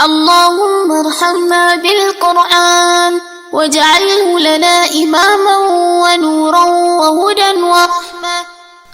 اللهم ارحمنا بالقرآن واجعله لنا إماما ونورا وهدى ورحمة.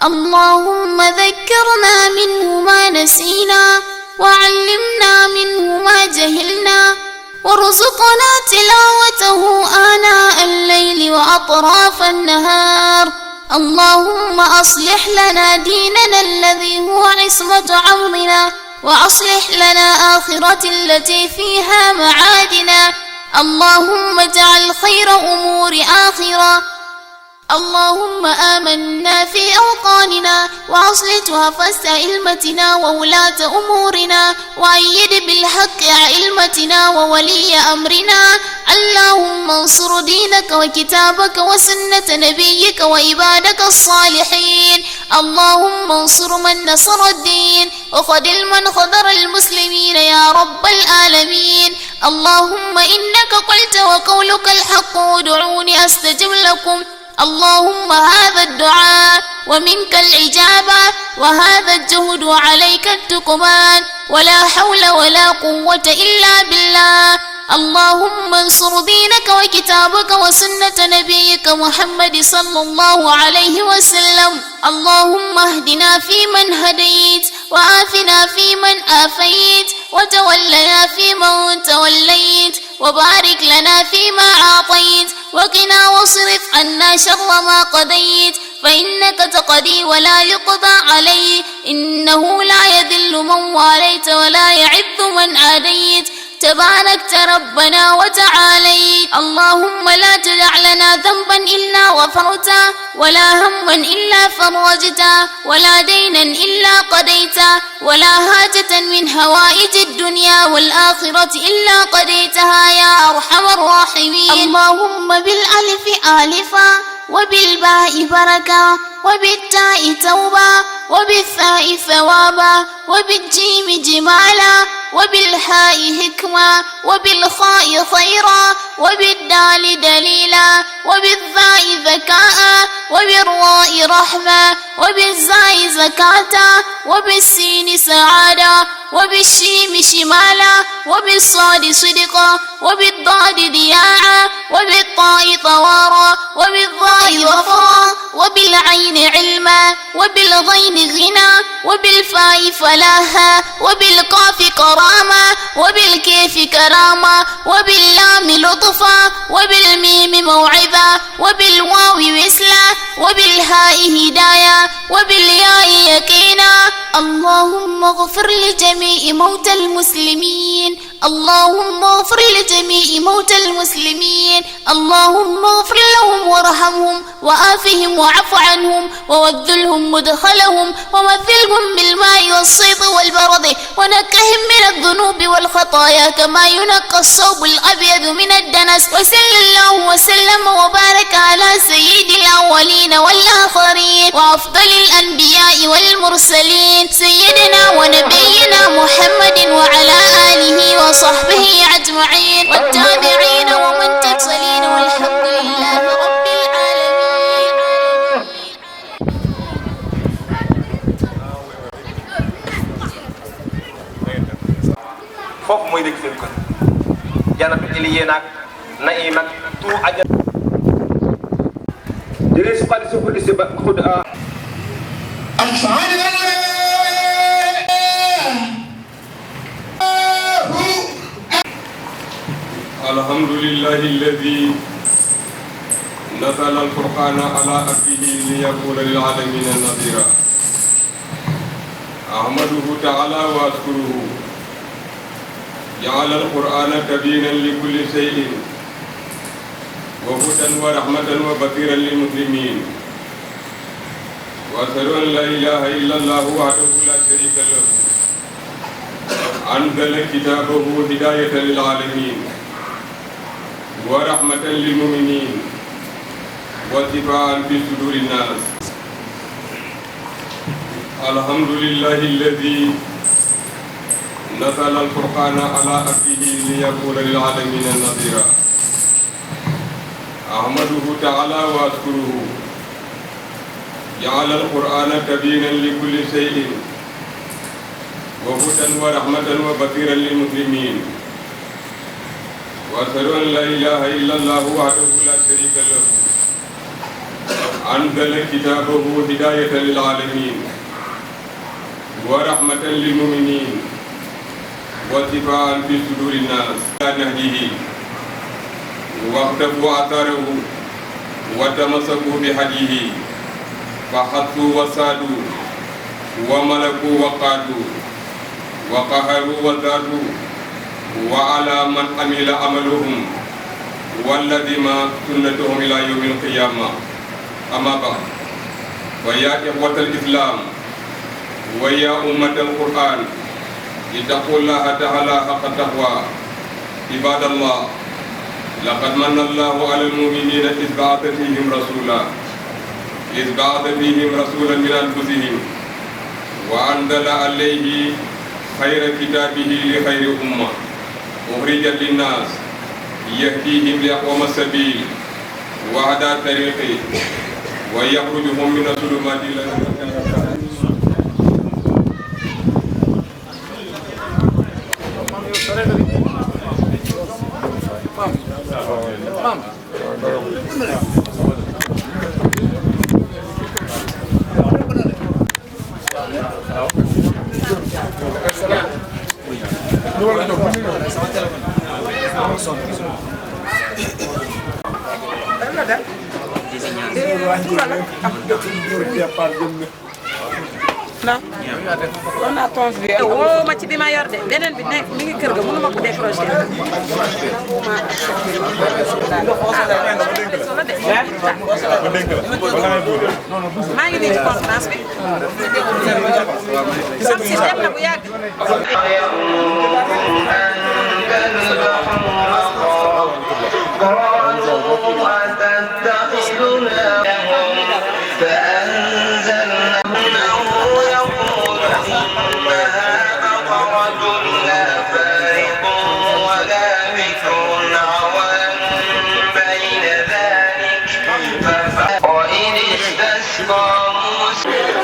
اللهم ذكرنا منه ما نسينا وعلمنا منه ما جهلنا وارزقنا تلاوته آناء الليل وأطراف النهار. اللهم أصلح لنا ديننا الذي هو عصمة أمرنا وأصلح لنا آخرة التي فيها معادنا. اللهم اجعل خير أمور آخرة. اللهم آمنا في أوطاننا وأصلح وفاة أئمتنا وولاة أمورنا وأيد بالحق أئمتنا وولي أمرنا. اللهم انصر دينك وكتابك وسنة نبيك وعبادك الصالحين. اللهم انصر من نصر الدين وخذل من خذر المسلمين يا رب العالمين. اللهم إنك قلت وقولك الحق ادعوني أستجب لكم. اللهم هذا الدعاء ومنك الإجابة وهذا الجهد وعليك التكمان ولا حول ولا قوة إلا بالله. اللهم انصر دينك وكتابك وسنة نبيك محمد صلى الله عليه وسلم. اللهم اهدنا فيمن هديت وعافنا فيمن آفيت وتولنا فيمن توليت وبارك لنا فيما أعطيت وقنا واصرف عنا شر ما قضيت فإنك تقضي ولا يقضى عليه إنه لا يذل من واليت ولا يعز من عاديت تباركت ربنا وتعاليت. اللهم لا تدع لنا ذنبا إلا غفرته ولا هما إلا فرجته ولا دينا إلا قضيته ولا حاجة من هوائج الدنيا والآخرة إلا قضيتها يا أرحم الراحمين. اللهم بالألف آلفا وبالباء بركة وبالتاء توبة وبالثاء ثوابا وبالجيم جمالا وبالحاء حكمة وبالخاء خيرا وبالدال دليلا وبالذاء ذكاء وبالراء رحمة وبالزاء زكاة وبالسين سعادة وبالشيم شمالا وبالصاد صدقا وبالضاد ضياعا وبالطاء طوارا وبالظاء ظفرا وبالعين علما وبالغين غنى وبالفاء فلاحا وبالقاف كرامة وبالكيف كرامة وباللام لطفا وبالميم موعظة وبالواو وسلا وبالهاء هداية وبالياء يقينا. اللهم اغفر لجميع موتى المسلمين. اللهم اغفر لجميع موتى المسلمين. اللهم اغفر لهم وارحمهم وآفهم وعف عنهم ووذلهم مدخلهم ومثلهم بالماء والصيد والبرد ونقهم من الذنوب والخطايا كما ينقى الثوب الأبيض من الدنس. وصلى الله وسلم وبارك على سيد الأولين والآخرين وأفضل الأنبياء والمرسلين سيدنا ونبينا محمد وعلى آله وصحبه أجمعين والتابعين ومن تبصلين والحمد لله رب العالمين. foofu mooy dëkk seen kër janatu iliye naag naim ak tout aja jëlee su xaalis su xuddi si ba xud الحمد لله الذي نزل الفرقان على عبده ليكون للعالمين نذيرا. أحمده تعالى وأشكره جعل القرآن تبينا لكل شيء وهدى ورحمة وبصيرا للمسلمين. وأشهد أن لا إله إلا الله وحده لا شريك له أنزل كتابه هداية للعالمين ورحمة للمؤمنين وشفاء في صدور الناس. الحمد لله الذي نزل الفرقان على عبده ليكون للعالمين نذيرا. أحمده تعالى وأشكره جعل القرآن تبينا لكل شيء وهدى ورحمة وبشيرا للمسلمين وأشهد أن لا إله إلا الله وحده لا شريك له أنزل كتابه هداية للعالمين ورحمة للمؤمنين وشفاء في صدور الناس على نهجه واقتفوا أثاره وتمسكوا بهديه فحثوا وسادوا وملكوا وقادوا وقهروا وزادوا وعلى من عمل عملهم والذين سنتهم إلى يوم القيامة أما بعد ويا إخوة الإسلام ويا أمة القرآن اتقوا الله تعالى حق التقوى عباد الله لقد من الله على المؤمنين إذ بعث فيهم رسولا من أنفسهم وأنزل عليه خير كتابه لخير أمة أخرجت للناس يهديهم لأقوم السبيل وهدى الطريق ويخرجهم من الظلمات إلى النور. on a tons bi woo ma ci bi ma yor de beneen bi nekk mi ngi kër ga mënu ma ko décrocher maa ngi nii ci conférence bi sam si dem na bu yàgg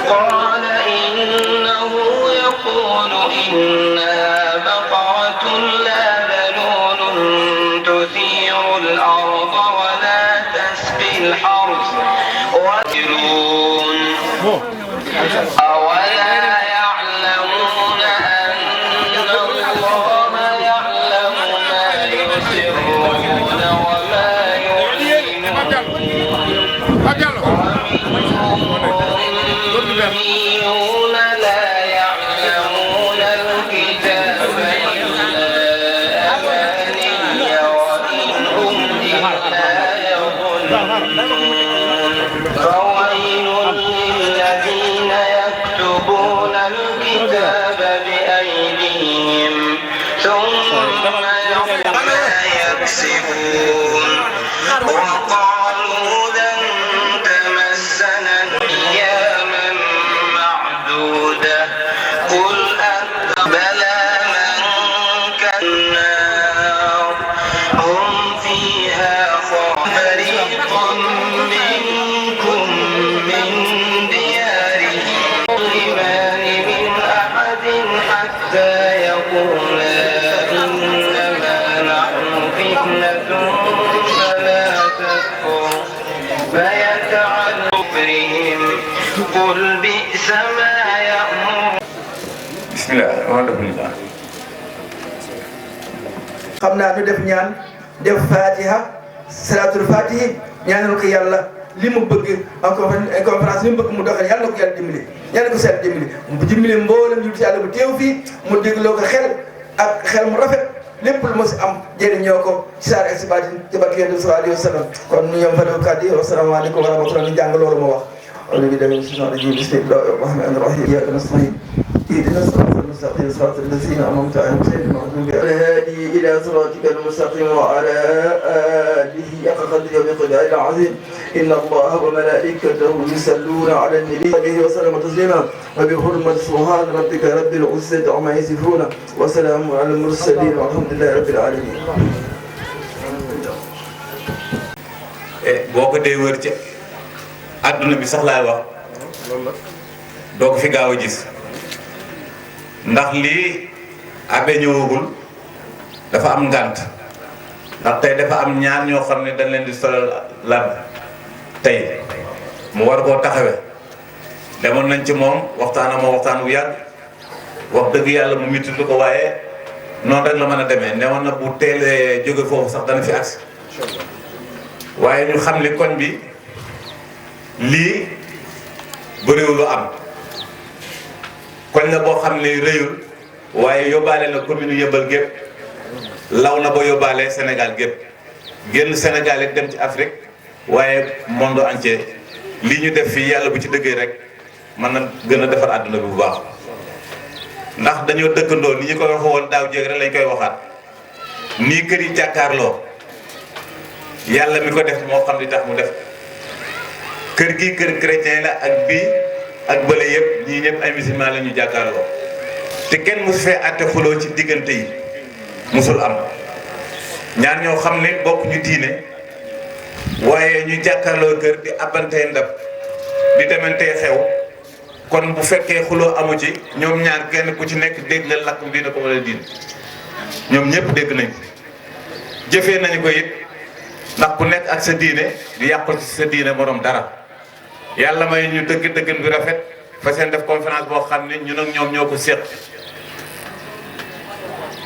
قال إنه يقول إنها بقرة لا ذلول تثير الأرض ولا تسقي الحرث وترون أولا يعلمون أن الله يعلم ما يسرون وما يعلنون الأميون لا يعلمون الكتاب إلا أماني وإن هم إلا يظنون فويل للذين يكتبون الكتاب بأيديهم ثم يعلمون ما يكسبون وقالوا لن تمسنا أياما معدودة قل بلى من كالنار هم فيها فريقا منكم من ديارهم الإيمان من أحد حتى يقولا إنما نحن فتنة فلا تكفر فيتعلم كفرهم قل بئس ما يأمر. بسم الله الرحمن الرحيم. xam naa ñu def ñaan def fatiha salatul fatihi ñaanal ko yàlla li mu bëgg en conférence li mu bëgg mu doxal yàlla na ko yàlla dimbali ñaanal ko seet dimbali mu dimbali mboolem ñu ci yàlla bu teew fii mu dégloo ko xel ak xel mu rafet lépp lu ma si am jëriñoo ko ci saar ak si baatin ci barke Yonent bi sallallahu alayhi wa sallam kon ñu ñoom fa def kàddu yi wasalaamaaleykum wa rahmatulah ñu jàng loolu ma wax أعوذ بالله من الشيطان الرجيم بسم الله الرحمن الرحيم إياك نستعين اهدنا الصراط المستقيم صراط الذين أنعمت عليهم غير المغضوب عليهم الهادي إلى صراطك المستقيم وعلى آله حق قدره ومقداره العظيم إن الله وملائكته يصلون على النبي عليه وسلم تسليما وبحرمة سبحان ربك رب العزة عما يصفون وسلام على المرسلين والحمد لله رب العالمين. boo ko dee wër ci adduna bi sax laay wax doo ko fi gaaw a gis ndax lii abe ñëwagul dafa am ngànt ndax tey dafa am ñaar ñoo xam ne dañ leen di solal lab tey mu war koo taxawe demoon nañ ci moom waxtaan wu yàgg wax dëgg yàlla mu mitti lu ko waaye noonu rek la mën a demee newoon na bu teelee jóge foofu sax dana fi agsi waaye ñu xam ni koñ bi lii bëriwul lu am koñ la boo xam ne rëyul waaye yóbbaale na commune Yeumbeul gépp law na ba yóbbaale Sénégal gépp génn Sénégal it dem ci Afrique waaye monde entier lii ñu def fii yàlla bu ci dëggee rek mën na gën a defar àdduna bi bu baax ndax dañoo dëkkandoo ni ñu ko waxee woon daaw jéeg rek lañ koy waxaat nii kër yi jàkkaarloo yàlla mi ko def moo xam li tax mu def kër gi kër chrétien la ak bii ak bële yëpp ñii ñëpp ay musulman la ñu jàkkaarloo te kenn mosu fee àtte xuloo ci diggante yi mosul am ñaar ñoo xam ne bokk ñu diine waaye ñu jàkkaarloo kër di abantee ndab di demantee xew kon bu fekkee xuloo amu ci ñoom ñaar kenn ku ci nekk dégg nga lakk diine ko wala diin ñoom ñëpp dégg nañ ko jëfee nañu ko it ndax ku nekk ak sa diine di yàqul ci sa diine moroom dara yàlla may ñu dëgg dëggan bi rafet fa seen def conférence boo xam ne ñun ak ñoom ñoo ko séq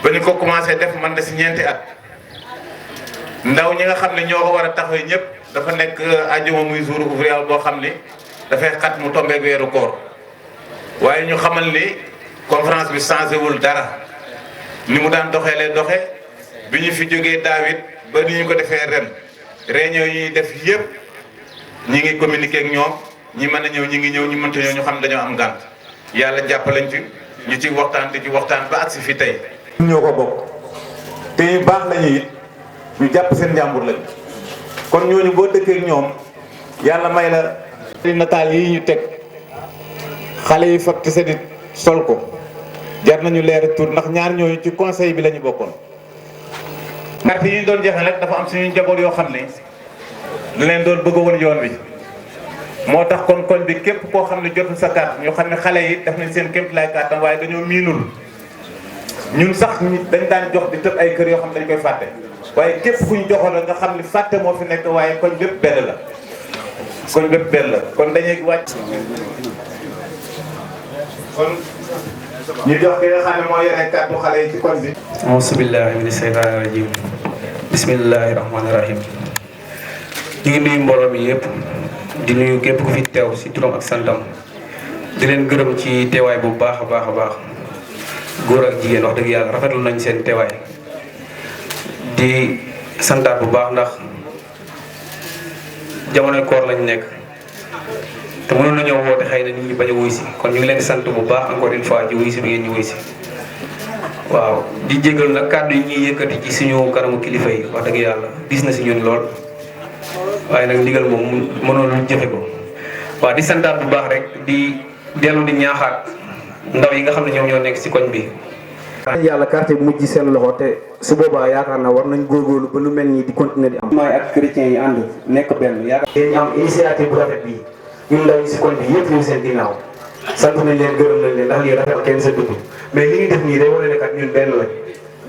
ba ñu ko commencé def man na si ñeenti at ndaw ñi nga xam ne ñoo ko war a taxawee ñëpp dafa nekk àjjuma muy jour ouvrier boo xam ni dafay xat mu tombeek weeru koor waaye ñu xamal ni conférence bi changé wul dara ni mu daan doxee lay doxe bi ñu fi jógee daawit ba ni ñu ko defee ren réunion yi def yëpp ñi ngi communiquer ak ñoom ñi mën a ñëw ñi ngi ñëw ñi mënta ñëw ñu xam dañoo am ngànt yàlla jàppalañ ci ñu ci waxtaan di ci waxtaan ba agsi fi tey. ñoo ko bokk te baax nañu it ñu jàpp seen njàmbur lañ kon ñooñu boo dëkkee ak ñoom yàlla may la. nataal yi ñu teg xale yi fag sa di sol ko jar nañu leer tur ndax ñaar ñooñu ci conseil bi la ñu bokkoon. carte yi ñu doon joxe nag dafa am suñu njaboot yoo xam ne da leen doon bëgg woon yoon wi moo tax kon koñ bi képp koo xam ne jotul sa carte ñoo xam ne xale yi def nañ seen kémt lay carte waaye dañoo miinul ñun sax dañ daan jox di tëb ay kër yoo xam ne dañ koy fàtte waaye képp ku ñu joxoon la nga xam ne fàtte moo fi nekk waaye koñ bépp benn la koñ bépp benn la kon dañuy wàcc kon ñu jox ki nga xam ne moo yore kàddu xale yi ci koñ bi. auzu billaahi mina sheytaani rajiim bismillaahi rahmaani rahiim ñu ngi nuyu mbooloo mi yëpp di nuyu képp ku fi teew si turam ak santam di leen gërëm ci teewaay bu baax a baax a baax góor ak jigéen wax dëgg yàlla rafetlu nañ seen teewaay di santaat bu baax ndax jamonoy koor lañ nekk te mënoon nañoo woote xëy na nit ñi bañ a wuy si kon ñu ngi leen di sant bu baax encore une fois ci wuy si bi ngeen ñu wuy si waaw di jégal nag kàddu yi ñuy yëkkati ci suñu kanamu kilifa yi wax dëgg yàlla gis na si ñun lool waaye nag ndigal moom mënoon lu jëfe ko waaw di santaat bu baax rek di dellu di ñaaxaat ndaw yi nga xam ne ñoom ñoo nekk si koñ bi. yàlla quartier bi mujj seen loxo te su boobaa yaakaar naa war nañ góorgóorlu ba lu mel nii di continuer di am. maay ak chrétiens yi ànd nekk benn yaakaar. dañu am initiative bu rafet bii ñun ndaw yi si koñ bi yëpp ñu seen ginnaaw sant nañ leen gërëm nañ leen ndax lii rafet kenn sa dugg mais li ñuy def nii day wane ne kat ñun benn lañ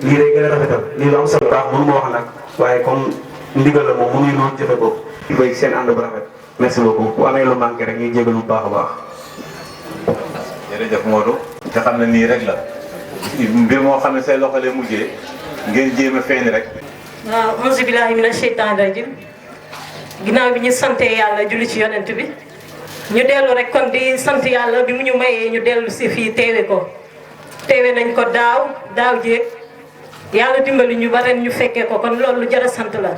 lii day gën a rafetal lii lu am solo baax mënu ma wax nag waaye comme ndigal la moom mënuñu noonu jëfe ko di koy seen ànd bu rafet merci beaucoup bu amee lu manqué rek ñuy jégalu bu baax a baax. jërëjëf Modou te xam ne nii rek la mbir moo xam ne say loxo lay mujjee ngeen jéem a feeñ rek. waaw auzu billaahi mina sheytaani rajiim ginnaaw bi ñu sante yàlla julli ci yonent bi ñu dellu rek kon di sant yàlla bi mu ñu mayee ñu dellu si fii teewe ko teewe nañ ko daaw jéeg yàlla dimbali ñu ba ren ñu fekkee ko kon loolu lu jar a sant la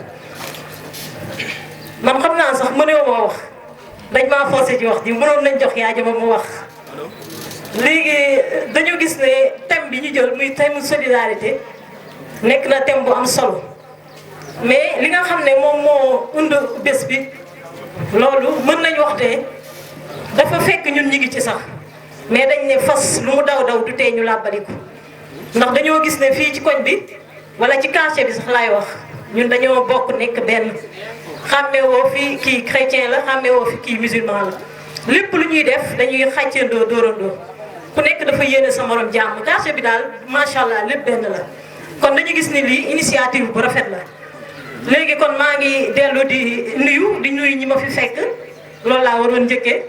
man xam naa sax mënoo moo wax dañ maa forcé ci wax ji mënoon nañ jox yaa jama mu wax léegi dañu gis ne thème bi ñu jël muy thème solidarité nekk na thème bu am solo mais li nga xam ne moom moo und bés bi loolu mën nañ wax te dafa fekk ñun ñi ngi ci sax mais dañ ne fas lu mu daw du tee ñu làbbaliku ndax dañoo gis ne fii ci koñ bi wala ci quartier bi sax laay wax ñun dañoo bokk nekk benn xàmmee woo fi kii chrétien la xàmmee woo fi kii musulman la lépp lu ñuy def dañuy xàccandoo dóorandoo ku nekk dafa yéene sa morom jàmm quartier bi daal macha allah lépp benn la kon dañu gis ni lii initiative bu rafet la. léegi kon maa ngi dellu di nuyu ñi ma fi fekk loolu laa waroon njëkkee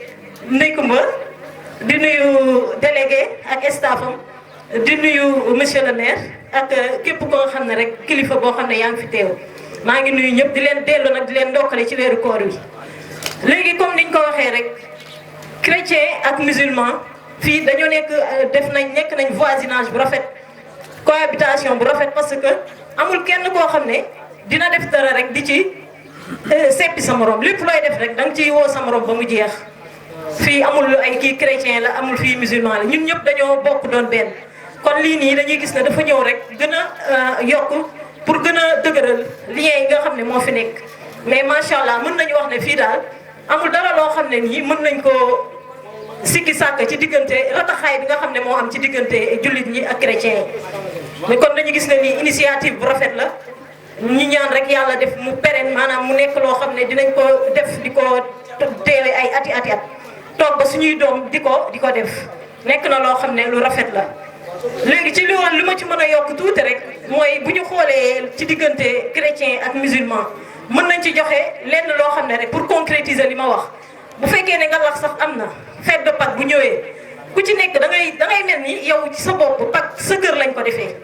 Ndeye Coumba di nuyu délégué ak staffam di nuyu monsieur le maire ak képp koo xam ne rek kilifa boo xam ne yaa ngi fi teew maa ngi nuyu ñëpp di leen dellu nag di leen ndokkale ci weeru koor wi. léegi comme niñ ko waxee rek chrétien ak musulman fii dañoo nekk nañ voisinage bu rafet cohabitation bu rafet parce que amul kenn koo xam ne dina def dara rek di ci seppi sa morom lépp looy def rek da nga ciy woo sa morom ba mu jeex fii amul ay kii chrétien la amul fii musulman la ñun ñëpp dañoo bokk doon benn kon lii nii dañuy gis ne dafa ñëw rek gën a yokk pour gën a dëgëral lien yi nga xam ne moo fi nekk mais macha allah mën nañu wax ne fii daal amul dara loo xam ne nii mën nañ ko sikki sàkk ci diggante rataxaay bi nga xam ne moo am ci diggante jullit ñi ak chrétien yi mais kon dañu gis ne nii initiative bu rafet la ñi ñaan rek yàlla def mu pérenne maanaam mu nekk loo xam ne dinañ ko def di ko teewe ay ati at toog ba suñuy doom di ko def nekk na loo xam ne lu rafet la. léegi ci li ma ci mën a yokk tuuti rek mooy bu ñu xoolee ci diggante chrétien ak musulman mën nañ ci joxe lenn loo xam ne rek pour concrétiser li ma wax bu fekkee ne nga wax sax am na fête de Pâques bu ñëwee ku ci nekk da ngay mel ni yow ci sa bopp Pâques sa kër lañ ko defee.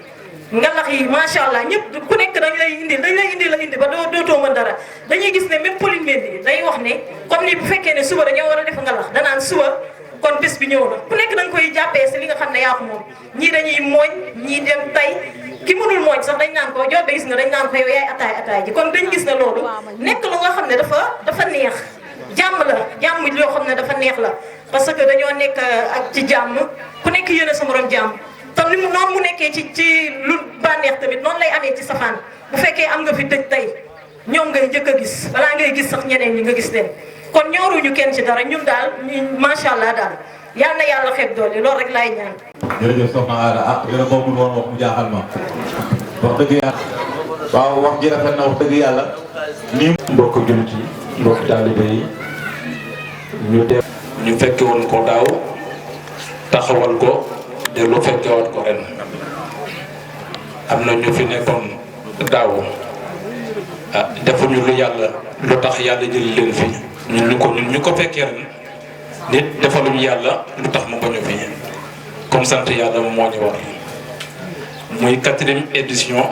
ngalax yi macha allah ñëpp ku nekk dañ lay indi ba dootoo mën dara dañuy gis ne même Pauline Mendy day wax ne comme ni bu fekkee ne suba dañoo war a def ngalax danaan suba kon bés bi ñëw na ku nekk da nga koy jàppee si li nga xam ne yaa ko moom ñii dañuy mooñ ñii dem tay ki mënul mooñ sax dañ naan ko joobe gis nga dañ naan ko yow yaay ataay ji kon dañ gis ne loolu nekk lu nga xam ne dafa neex jàmm yoo xam ne dafa neex la parce que dañoo nekk ak ci jàmm ku nekk yéene sa morom jàmm tam ni mu noonu mu nekkee ci lu bànneex tamit noonu lay amee ci safaan bu fekkee am nga fi dëj tey ñoom ngay njëkk a gis balaa ngay gis sax ñeneen ñi nga gis leen kon ñooruñu kenn ci dara ñun daal macha allah daal yal na yàlla xeeb doole loolu rek laay ñaan. jërëjëf soxna Aada yéen a bokkul woon wax mu jaaxal ma wax dëgg yàlla waaw wax ji rafet na wax dëgg yàlla nii mbokk jullit yi mbokk taalibe yi ñu fekke woon ko daaw taxawal ko dellu fekkewaat ko ren am na ñu fi nekkoon daaw defuñu lu yàlla lu tax yàlla jël leen fi ñun ñu ko fekkee ren nit defaluñu yàlla lu tax mu bañu fi comme sant yàlla moo ñu war muy 4e édition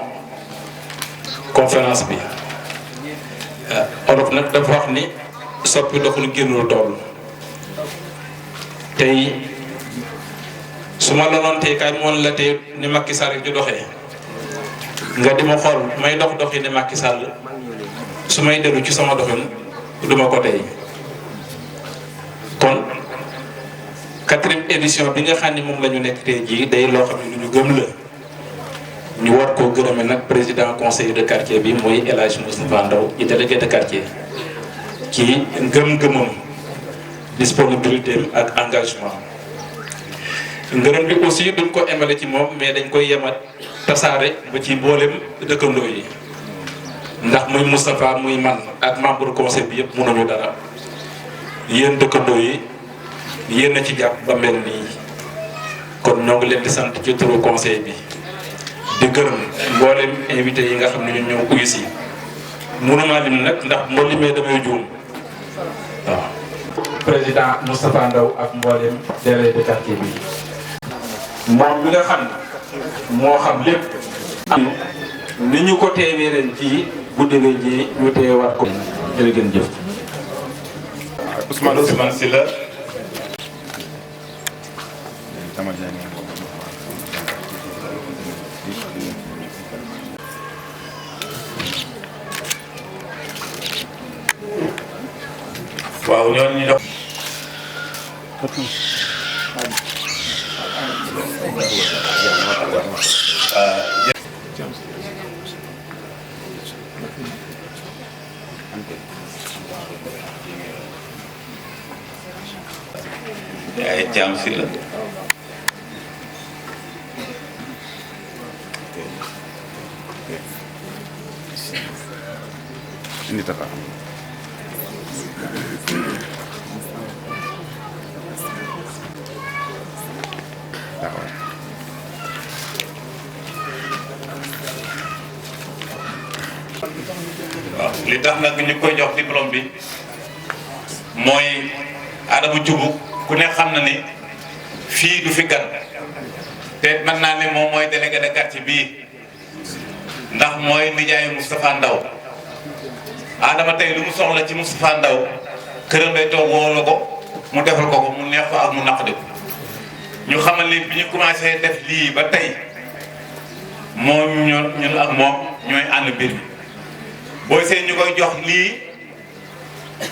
conférence bi olof nag dafa wax ni soppi doxul génnul tool tey su ma la doon tey kaay moon la tey ni Macky Sall di doxee nga di ma xool may dox yi ni Macky Sall su may dellu ci sama doxin duma ko tey kon 4e édition bi nga xam ne moom la ñu nekk tey jii day loo xam ne lu ñu gëm la ñu war koo gërëme nag président conseil de quartier bi mooy El Hadj Moustapha Ndaw ci délégué de quartier ci ngëm-ngëmam disponibilité ak engagement ngërëm bi aussi duñ ko emale ci moom mais dañ koy yemat tasaare ba ci mboolem dëkkandoo yi ndax muy Moustapha muy man ak membre conseil bi yëpp mënuñu dara yéen dëkkandoo yi yéen a ci jàpp ba mel nii kon ñoo ngi leen di sant ci turu conseil bi di gërëm mboolem invité yi nga xam ne ñu ñëw uyu si mënuma lim nag ndax moo limee damay juum waaw président Moustapha Ndaw ak mboolem délégué de quartier bi moom bi nga xam moo xam lépp ni ñu ko teewee ren fii bu déwee ji ñu teewaat ko jërë ngeen jëf. Ousmane Sylla waaw ñooñu ñu dox ay jaam si la indi taxa waaw li tax nag ñu koy jox diplôme bi mooy Adama Thioub ku ne xam na ni fii du fi gan te mën naa ne moom mooy délégué de quartier bii ndax mooy nijaayu Moustapha Ndaw Adama tey lu mu soxla ci Moustapha Ndaw këram day toog woolu ko mu defal ko ko mu neex ko ak mu naqadi ko ñu xamal ni bi ñu commencé def lii ba tey moom ñun ak moom ñooy ànd mbir mi booy seen ñu koy jox lii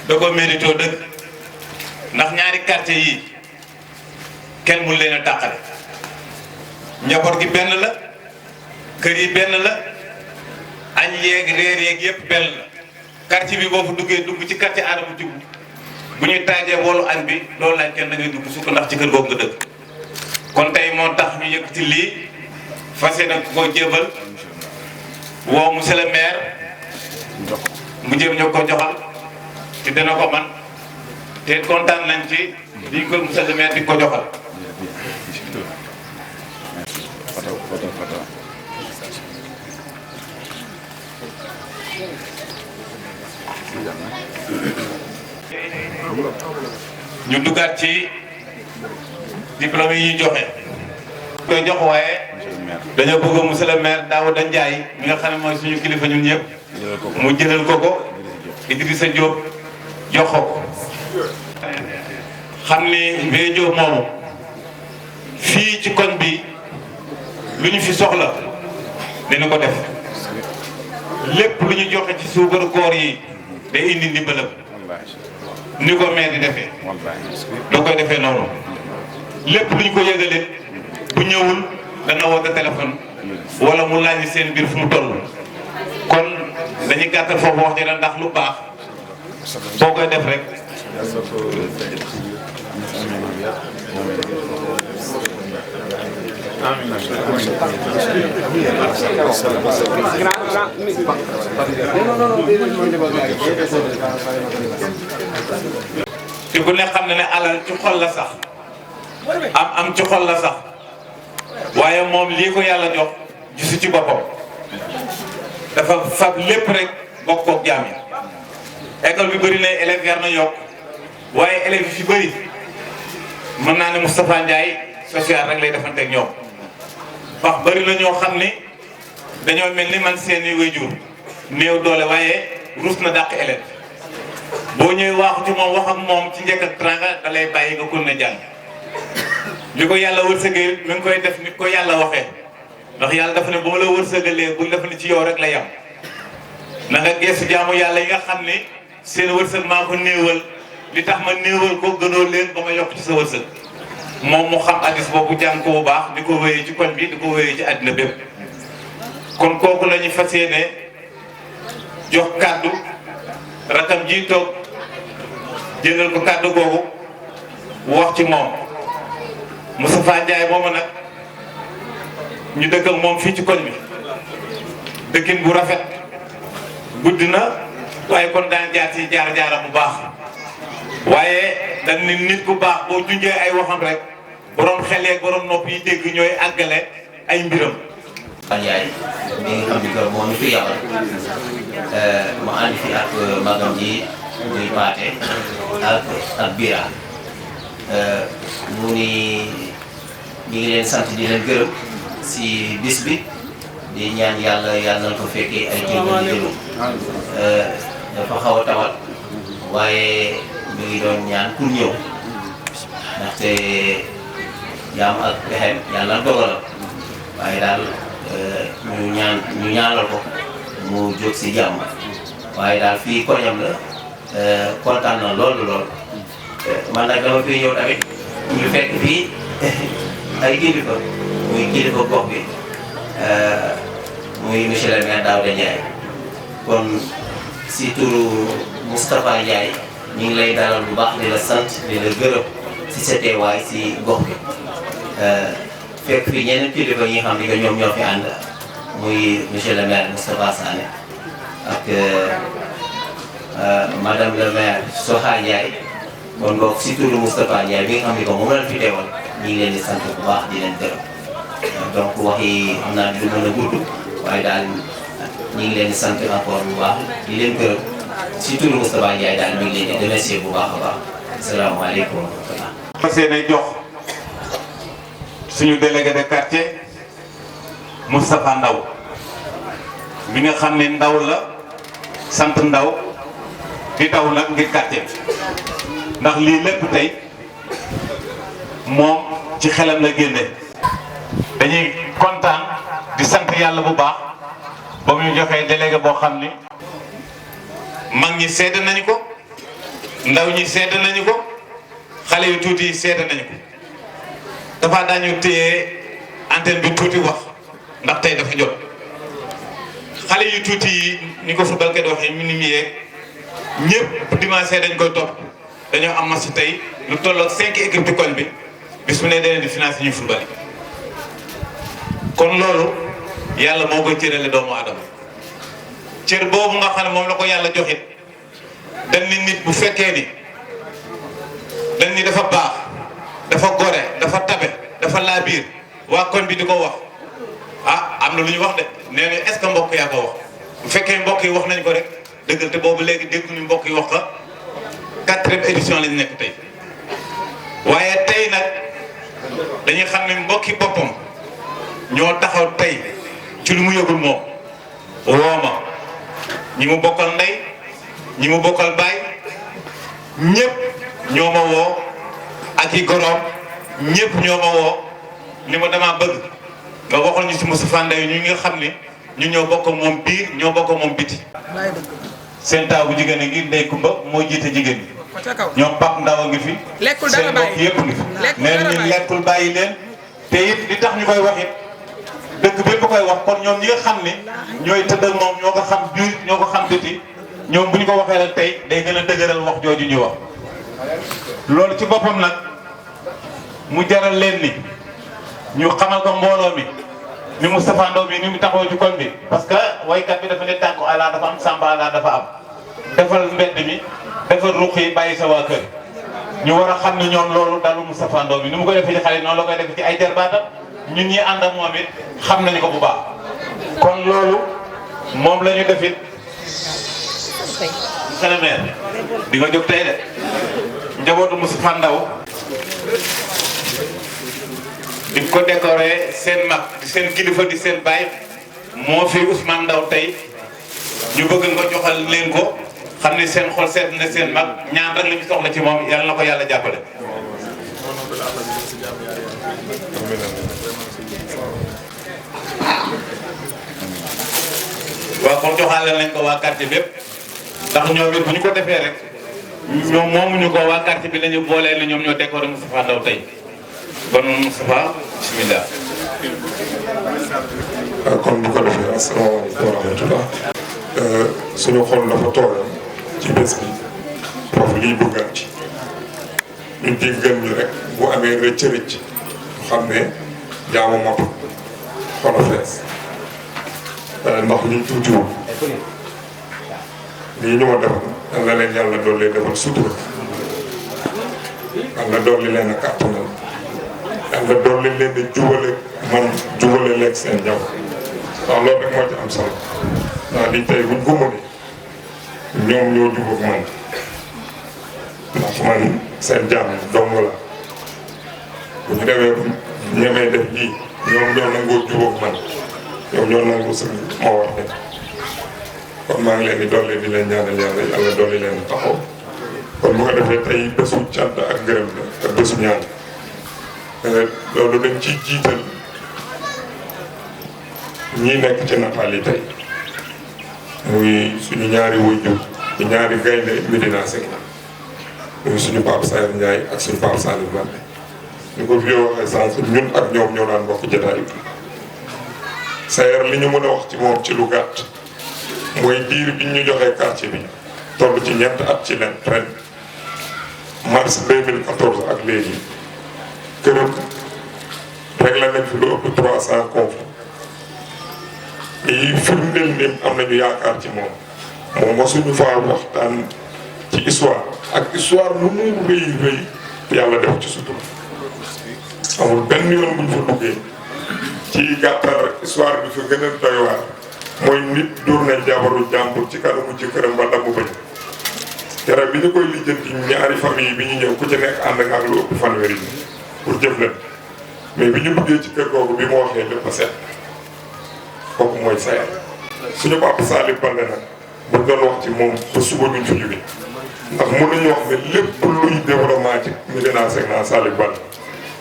da ko mérito dëgg ndax ñaari quartier yi kenn mun leen a tàqale njaboot gi benn la kër yi benn la añ yeeg réer yeeg yëpp benn la quartier bi boo fa duggee dugg ci quartier Adama Thioub bu ñuy taajee boolu añ bi loolu laaj kenn da ngay dugg sukk ndax ci kër googu nga dëkk kon tey moo tax ñu yëkkati lii fas yéene ko jébal woo monsieur le maire mu jëm ñoo ko joxal te dina ko man te kontaan nañ ci di ko monsieur le maire di ko joxal ñu duggaat ci diplôme yi ñu joxe koy jox waaye dañoo bëgg monsieur le maire Daouda Ndiaye mi nga xam ne mooy suñu kilifa ñun ñëpp mu jëlal ko ko Idrissa Diop jox ko xam ni Mbaye Diop moomu fii ci koñ bi lu ñu fi soxla dina ko def lépp lu ñu joxe ci suukaru koor yi day indi ndimbalam ni ko maire di defee da koy defee noonu lépp lu ñu ko yëgalee bu ñëwul dana woote téléphone wala mu laaj seen biir fu mu toll kon dañuy gàttal foofu wax dina ndax lu baax boo koy def rek te ku ne xam ne ne alal ci xol la sax am ci xol la sax waaye moom lii ko yàlla jox gisu ci boppam dafa fab lépp rek bokk koog jaam yi école bi bëri na élèves yar na yokk waaye élèves yi fi bëri mën naa ne Moustapha Ndiaye social rek lay defanteeg ñoom wax bëri na ñoo xam ni dañoo mel ni man seeni waajur néew doole waaye rus na dàq élève boo ñëwee waaxu ci moom wax ak moom ci njëkk ak tranga da lay bàyyi nga kon na jàng li ko yàlla wërsëgee mi ngi koy def ni ko yàlla waxee ndax yàlla dafa ne boo la wërsëgalee bul dafa ne ci yow rek la yam na nga geesu jaamu yàlla yi nga xam ni seen wërsëg maa ko néewal li tax ma néewal ko gënoo leen ba ma yokk ci sa wërsëg moom mu xam addis boobu jàng ko bu baax di ko wéyee ci koñ bi di ko wéyee ci àddina bépp kon kooku la ñu fas yéene jox kàddu rakam ji toog jëlal ko kàddu googu wax ci moom Moustapha Ndiaye moomu nag ñu dëkk ak moom fii ci koñ bi dëkkin bu rafet guddi na waaye kon daan jaar ci jaar-jaaram bu baax waaye dañ ni nit ku baax boo junjee ay waxam rek borom xel yeeg borom nopp yi dégg ñooy àggale ay mbiram. Ndiaye mi nga xam ni que moo ñu fi yabal mu ànd fi ak magam ji muy Paate ak Bira mu ni ñu ngi leen sant di leen gërëm si bis bi di ñaan yàlla yàlla na ko fekkee ay jéego di jëlu dafa xaw a tawat waaye mi ngi doon ñaan pour ñëw ndaxte jaam ak pexem yàlla dogalal waaye daal ñu ñaanal ko mu jóg si jàmm waaye daal fii koñam la kontaan na lool man nag dama fi ñëw tamit ñu fekk fii ay kilifa muy kilifa gox bi muy monsieur le maire Daouda Ndiaye kon si turu Moustapha Ndiaye ñu ngi lay dalal bu baax di la sant di la gërëm si sa teewaay si gox bi fekk fii ñeneen kilifa yi nga xam ne ñoom ñoo fi ànd muy monsieur le maire Moustapha Sané ak madame le maire Soha Ndiaye kon boog si turu Moustapha Ndiaye bi nga xam ne ko moom lañ fi teewal ñi ngi leen di sant bu baax di leen gërëm donc wax yi xam naa du mën a gudd waaye daal ñi ngi leen di sant encore bu baax di leen gërëm si turu Moustapha Ndiaye daal mi ngi leen di remercier bu baax a baax asalaamaaleykum wa rahmatulah. fas yéene jox suñu délégué de quartier Moustapha Ndaw mi nga xam ne ndaw la sant ndaw di daw nag ngir quartier ndax lii lépp tey moom ci xelam la génne. dañuy kontaan di sant yàlla bu baax ba mu ñu joxee délégué boo xam ni mag ñi seede nañu ko ndaw ñi seede nañu ko xale yu tuuti yi seede nañu ko dafa daañu téye antenne bi tuuti wax ndax tey dafa jot xale yu tuuti yi ni ko football kat waxee minimier ñëpp dimanche dañ koy topp dañoo am match tey lu tolloog 5 équipes du koñ bi bis mu ne daleen di financer ñu football yi kon loolu yàlla moo koy cërale doomu aadama cër boobu nga xam ne moom la ko yàlla joxit dañ ni nit bu fekkee ni dañ ni dafa baax dafa gore dafa tabe dafa laabiir waa koñ bi di ko wax ah am na lu ñu wax de nee na est-ce que mbokk yaa ko wax bu fekkee mbokk yi wax nañ ko rek dëggal te boobu léegi dégguñu mbokk yi wax ko 4e édition lañ nekk tey waaye tey nag dañuy xam ne mbokki boppam ñoo taxaw tey ci lu mu yëgul moom wooma ñi mu bokkal ndey ñi mu bokkal baay ñëpp ñoo ma woo ak i goroom ñëpp ñoo ma woo ni ma dama bëgg nga waxal ñu si Moustapha Ndaw ñu nga xam ne ñu ñoo bokk moom biir ñoo bokk moom biti seen taaw bu jigéen a ngi Ndey Kumba moo jiite jigéen ñi ñoom Pape Ndaw a ngi fi seen mbokk yëpp ngi fi nee na ñu lekkul bàyyi leen te it li tax ñu koy wax it dëkk bépp koy wax kon ñoom ñi nga xam ne ñooy tëdd ak moom ñoo ko xam biir ñoo ko xam biti ñoom bu ñu ko waxee rek tey day gën a dëgëral wax jooju ñu wax loolu ci boppam nag mu jaral leen ni ñu xamal ko mbooloo mi ni Moustapha Ndaw bi ni mu taxaw ci koñ bi parce que waykat bi dafa ne tànku ala dafa am samba ala dafa am defal mbedd mi defal ruq yi bàyyi sa waa kër ñu war a xam ne ñoom loolu dalu Moustapha Ndaw bi ni mu koy defee ci xale noonu la koy def ci ay jarbaatam ñun ñi ànd ak moom it xam nañu ko bu baax kon loolu moom la ñu def it monsieur le maire di nga jóg tey de njabootu Moustapha Ndaw di ko décoré seen mag di seen kilifa di seen baay moo fi Ousmane Ndaw tey ñu bëgg nga joxal leen ko xam ne seen xol seet na seen mag ñaan rek la ñu soxla ci moom yàlla na ko yàlla jàppale. waaw kon joxaale nañ ko waa quartier bépp ndax ñoom it bu ñu ko defee rek ñoom moomuñu ko waa quartier bi la ñu boolee ne ñoom ñoo décoré Moustapha Ndaw tey kon Moustapha bismillah. kon bu ko defee asalaamaaleykum wa rahmatullah suñu xol dafa tooyoon ci bés bi foofu liy bëggaat ci ñu jéggal ñu rek bu amee rëcc rëcc xam ne jaamu motu xolo fees ndax ñu tuutiwul lii ñu ma defal yal na leen yàlla dolli defal sutura yàlla dolli leen a kàttanal yàlla dolli leen a jubale man jubale leen seen jaw ndax loolu rek moo ci am solo ndax di tey buñ ko mënee ñoom ñoo jubóog man ndax man seen jaam dong la bu ñu demee bu ñemee def lii ñoom ñoo nangoo jubóog man ñoom ñoo nangu sa moo war def kon maa ngi leen di dolli di leen ñaanal yàlla yàlla dolli leen taxaw kon bu ko defee tey bésu cant ak ngërëm la ak bésu ñaan loolu dañ ciy jiital ñii nekk ci nataal yi tey muy suñu ñaari waajur ci ñaari gaynde Médina Secna muy suñu Pape Sayer Ndiaye ak suñu Pape Salim Baldé ñu ko fi waxee sànq ñun ak ñoom ñoo daan bokk jotaay bi Sayer li ñu mën a wax ci moom ci lu gàtt mooy diir bi ñu joxee quartier bi toll ci ñett at ci ren mars 2014 ak léegi këram réglé nañ fi lu ëpp 300 conflits yi firndeel ne am nañu yaakaar ci moom moom mosuñu faa waxtaan ci histoire ak histoire lu mu rëy rëy yàlla def ci sutura amul benn yoon buñ fa duggee ci gàttal histoire bi fa gën a doy waar mooy nit dóor na jabaru jàmbur ci kanamu jëkkëram ba damm bañ keroog bi ñu koy lijjanti ñaari famille bi ñu ñëw ku ci nekk ànd ak lu ëpp fanweeri bi pour jëf leen mais bi ñu duggee ci kër googu bi mu waxee lépp a set kooku mooy sayal suñu papa Salif Baldé nag buñ doon wax ci moom ba suba duñ fi jóge ndax mën nañu wax ne lépp luy développement ci Médina Secnar Salif Baldé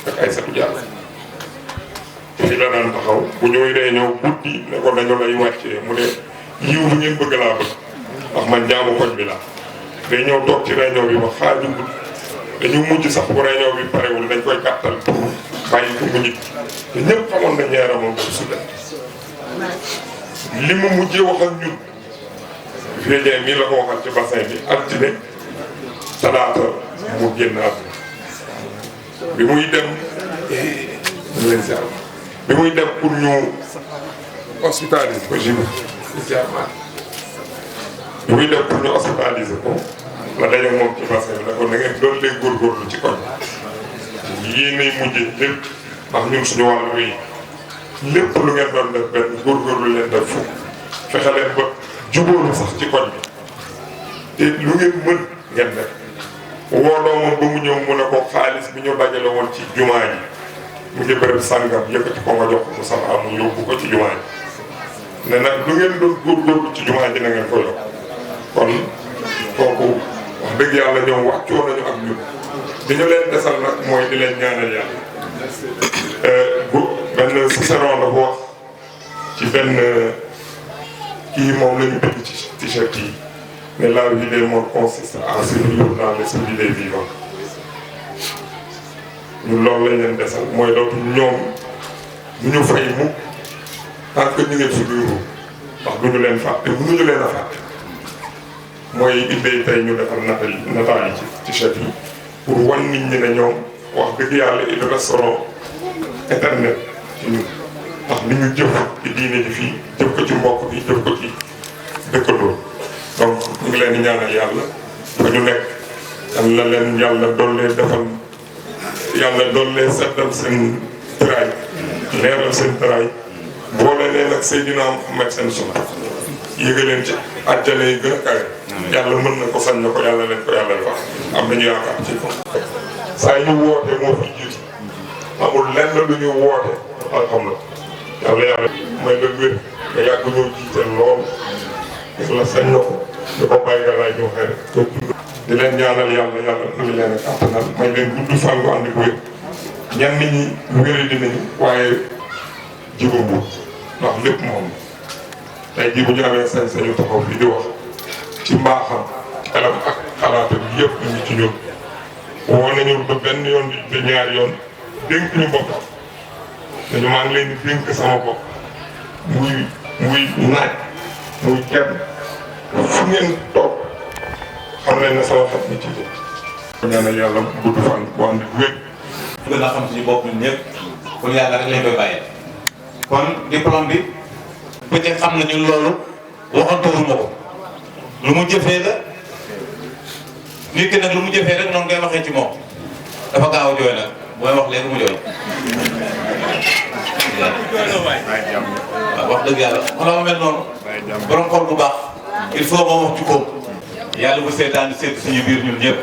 ak Aïssatou Diallo fii la daan taxaw bu ñëwee day ñëw guddi ne ko dañu lay wàccee mu ne yiw bi ngeen bëgg laa bëgg ndax man jaamu koñ bi laa day ñëw toog ci réunion bi ba xaaju guddi dañu mujj sax bu réunion bi parewul dañ koy gàttal pour bàyyi ko mu nit te ñëpp xamoon nañ yaramam boobu sudan li mu mujjee wax ak ñun Vieux mii la ko waxal ci bassin bi altine talaata mu génn àdduna bi muy dem bi muy dem pour ñu hospitaliser ko bi muy dem pour ñu hospitaliser ko la daje moom ci bassin bi da ko na ngeen doon leen góorgóorlu ci koñ yéenay mujjee lépp ndax ñun suñu wàllu wéy lépp lu ngeen doon def benn góorgóorlu leen def fukk fexe leen ba jubóolu sax ci koñ bi te lu ngeen mën ngeen def woo doomam ba mu ñëw mu ne ko xaalis bi ñu dajale woon ci jumaa ji mu ngi bërëb sàngam yëkkati ko nga jox ko mu sama mu yóbbu ko ci jumaa ji ne nag lu ngeen doon góorgóorlu ci jumaa ji na ngeen ko yokk kon kooku wax dëgg yàlla ñoom wàccoo nañu ak ñun di ñu leen desal nag mooy di leen ñaanal yàlla bu benn Cicéron dafa wax ci benn kii moom la ñu bind ci t-shirt yi mais la vie des morts consiste à survivre dans l'esprit des vivants ñun loolu lañ leen desal mooy dootu ñoom du ñu fay mukk tant que ñu ngi fi biiru ndax du ñu leen fàtte mënuñu leen a fàtte mooy indee tey ñu defal nataal yi ci t-shirt yi pour wan nit ñi ne ñoom wax dëgg yàlla ils resteront éternels ci ñun ndax li ñu jëf ci diine ji fii jëf ko ci mbokk bi jëf ko ci dëkkandoo donc ñu ngi leen di ñaanal yàlla fa ñu nekk yàlla leen yàlla dollee defal yàlla dollee seddal seen tëraay leeral seen tëraay boole leen ak Seydina Muhammad seen sunna yéega leen ci àjjana yi gën a kawe yàlla mën na ko sañ na ko yàlla leen ko yàlla defal am nañu yaakaar ci ko saa ñu woote moo fi jiitu amul lenn lu ñu woote alhamdulilah yàlla yàlla may la wér nga yàgg ñoo jiite lool yàlla sañ na ko di ko bàyyi nga laay ñu xëy di leen ñaanal yàlla yàlla na leen a kàttanal may leen gudd fan bu ànd ak wér ñenn ñi wéri dinañu waaye jibambu ndax lépp moom tey jii bu ñu amee sañ-sañu taxaw fii di wax ci mbaaxam xelam ak xalaatam yëpp ñu ngi ci ñun woo nañu ba benn yoon di ñaari yoon dénk ñu boppam dañu maa ngi leen di dénk sama bopp muy naaj muy kenn fu ngeen toog xam leen ne sama xel ni ci jëm ñaanal yàlla gudd fan bu ànd ak wér gën a xam suñu bopp ñun ñëpp kon yàlla rek lañ koy bàyyee kon diplôme bi peut-être xam nañu loolu waxantuwuma ko lu mu jëfee la nit ki nag lu mu jëfee rek noonu ngay waxee ci moom dafa gaaw a jooy nag mooy wax léegi mu jooy waaw wax dëgg yàlla xanaa ma mel noonu borom xol bu baax il faut moo wax ci koom yàlla bu seetaan seet suñu biir ñun ñëpp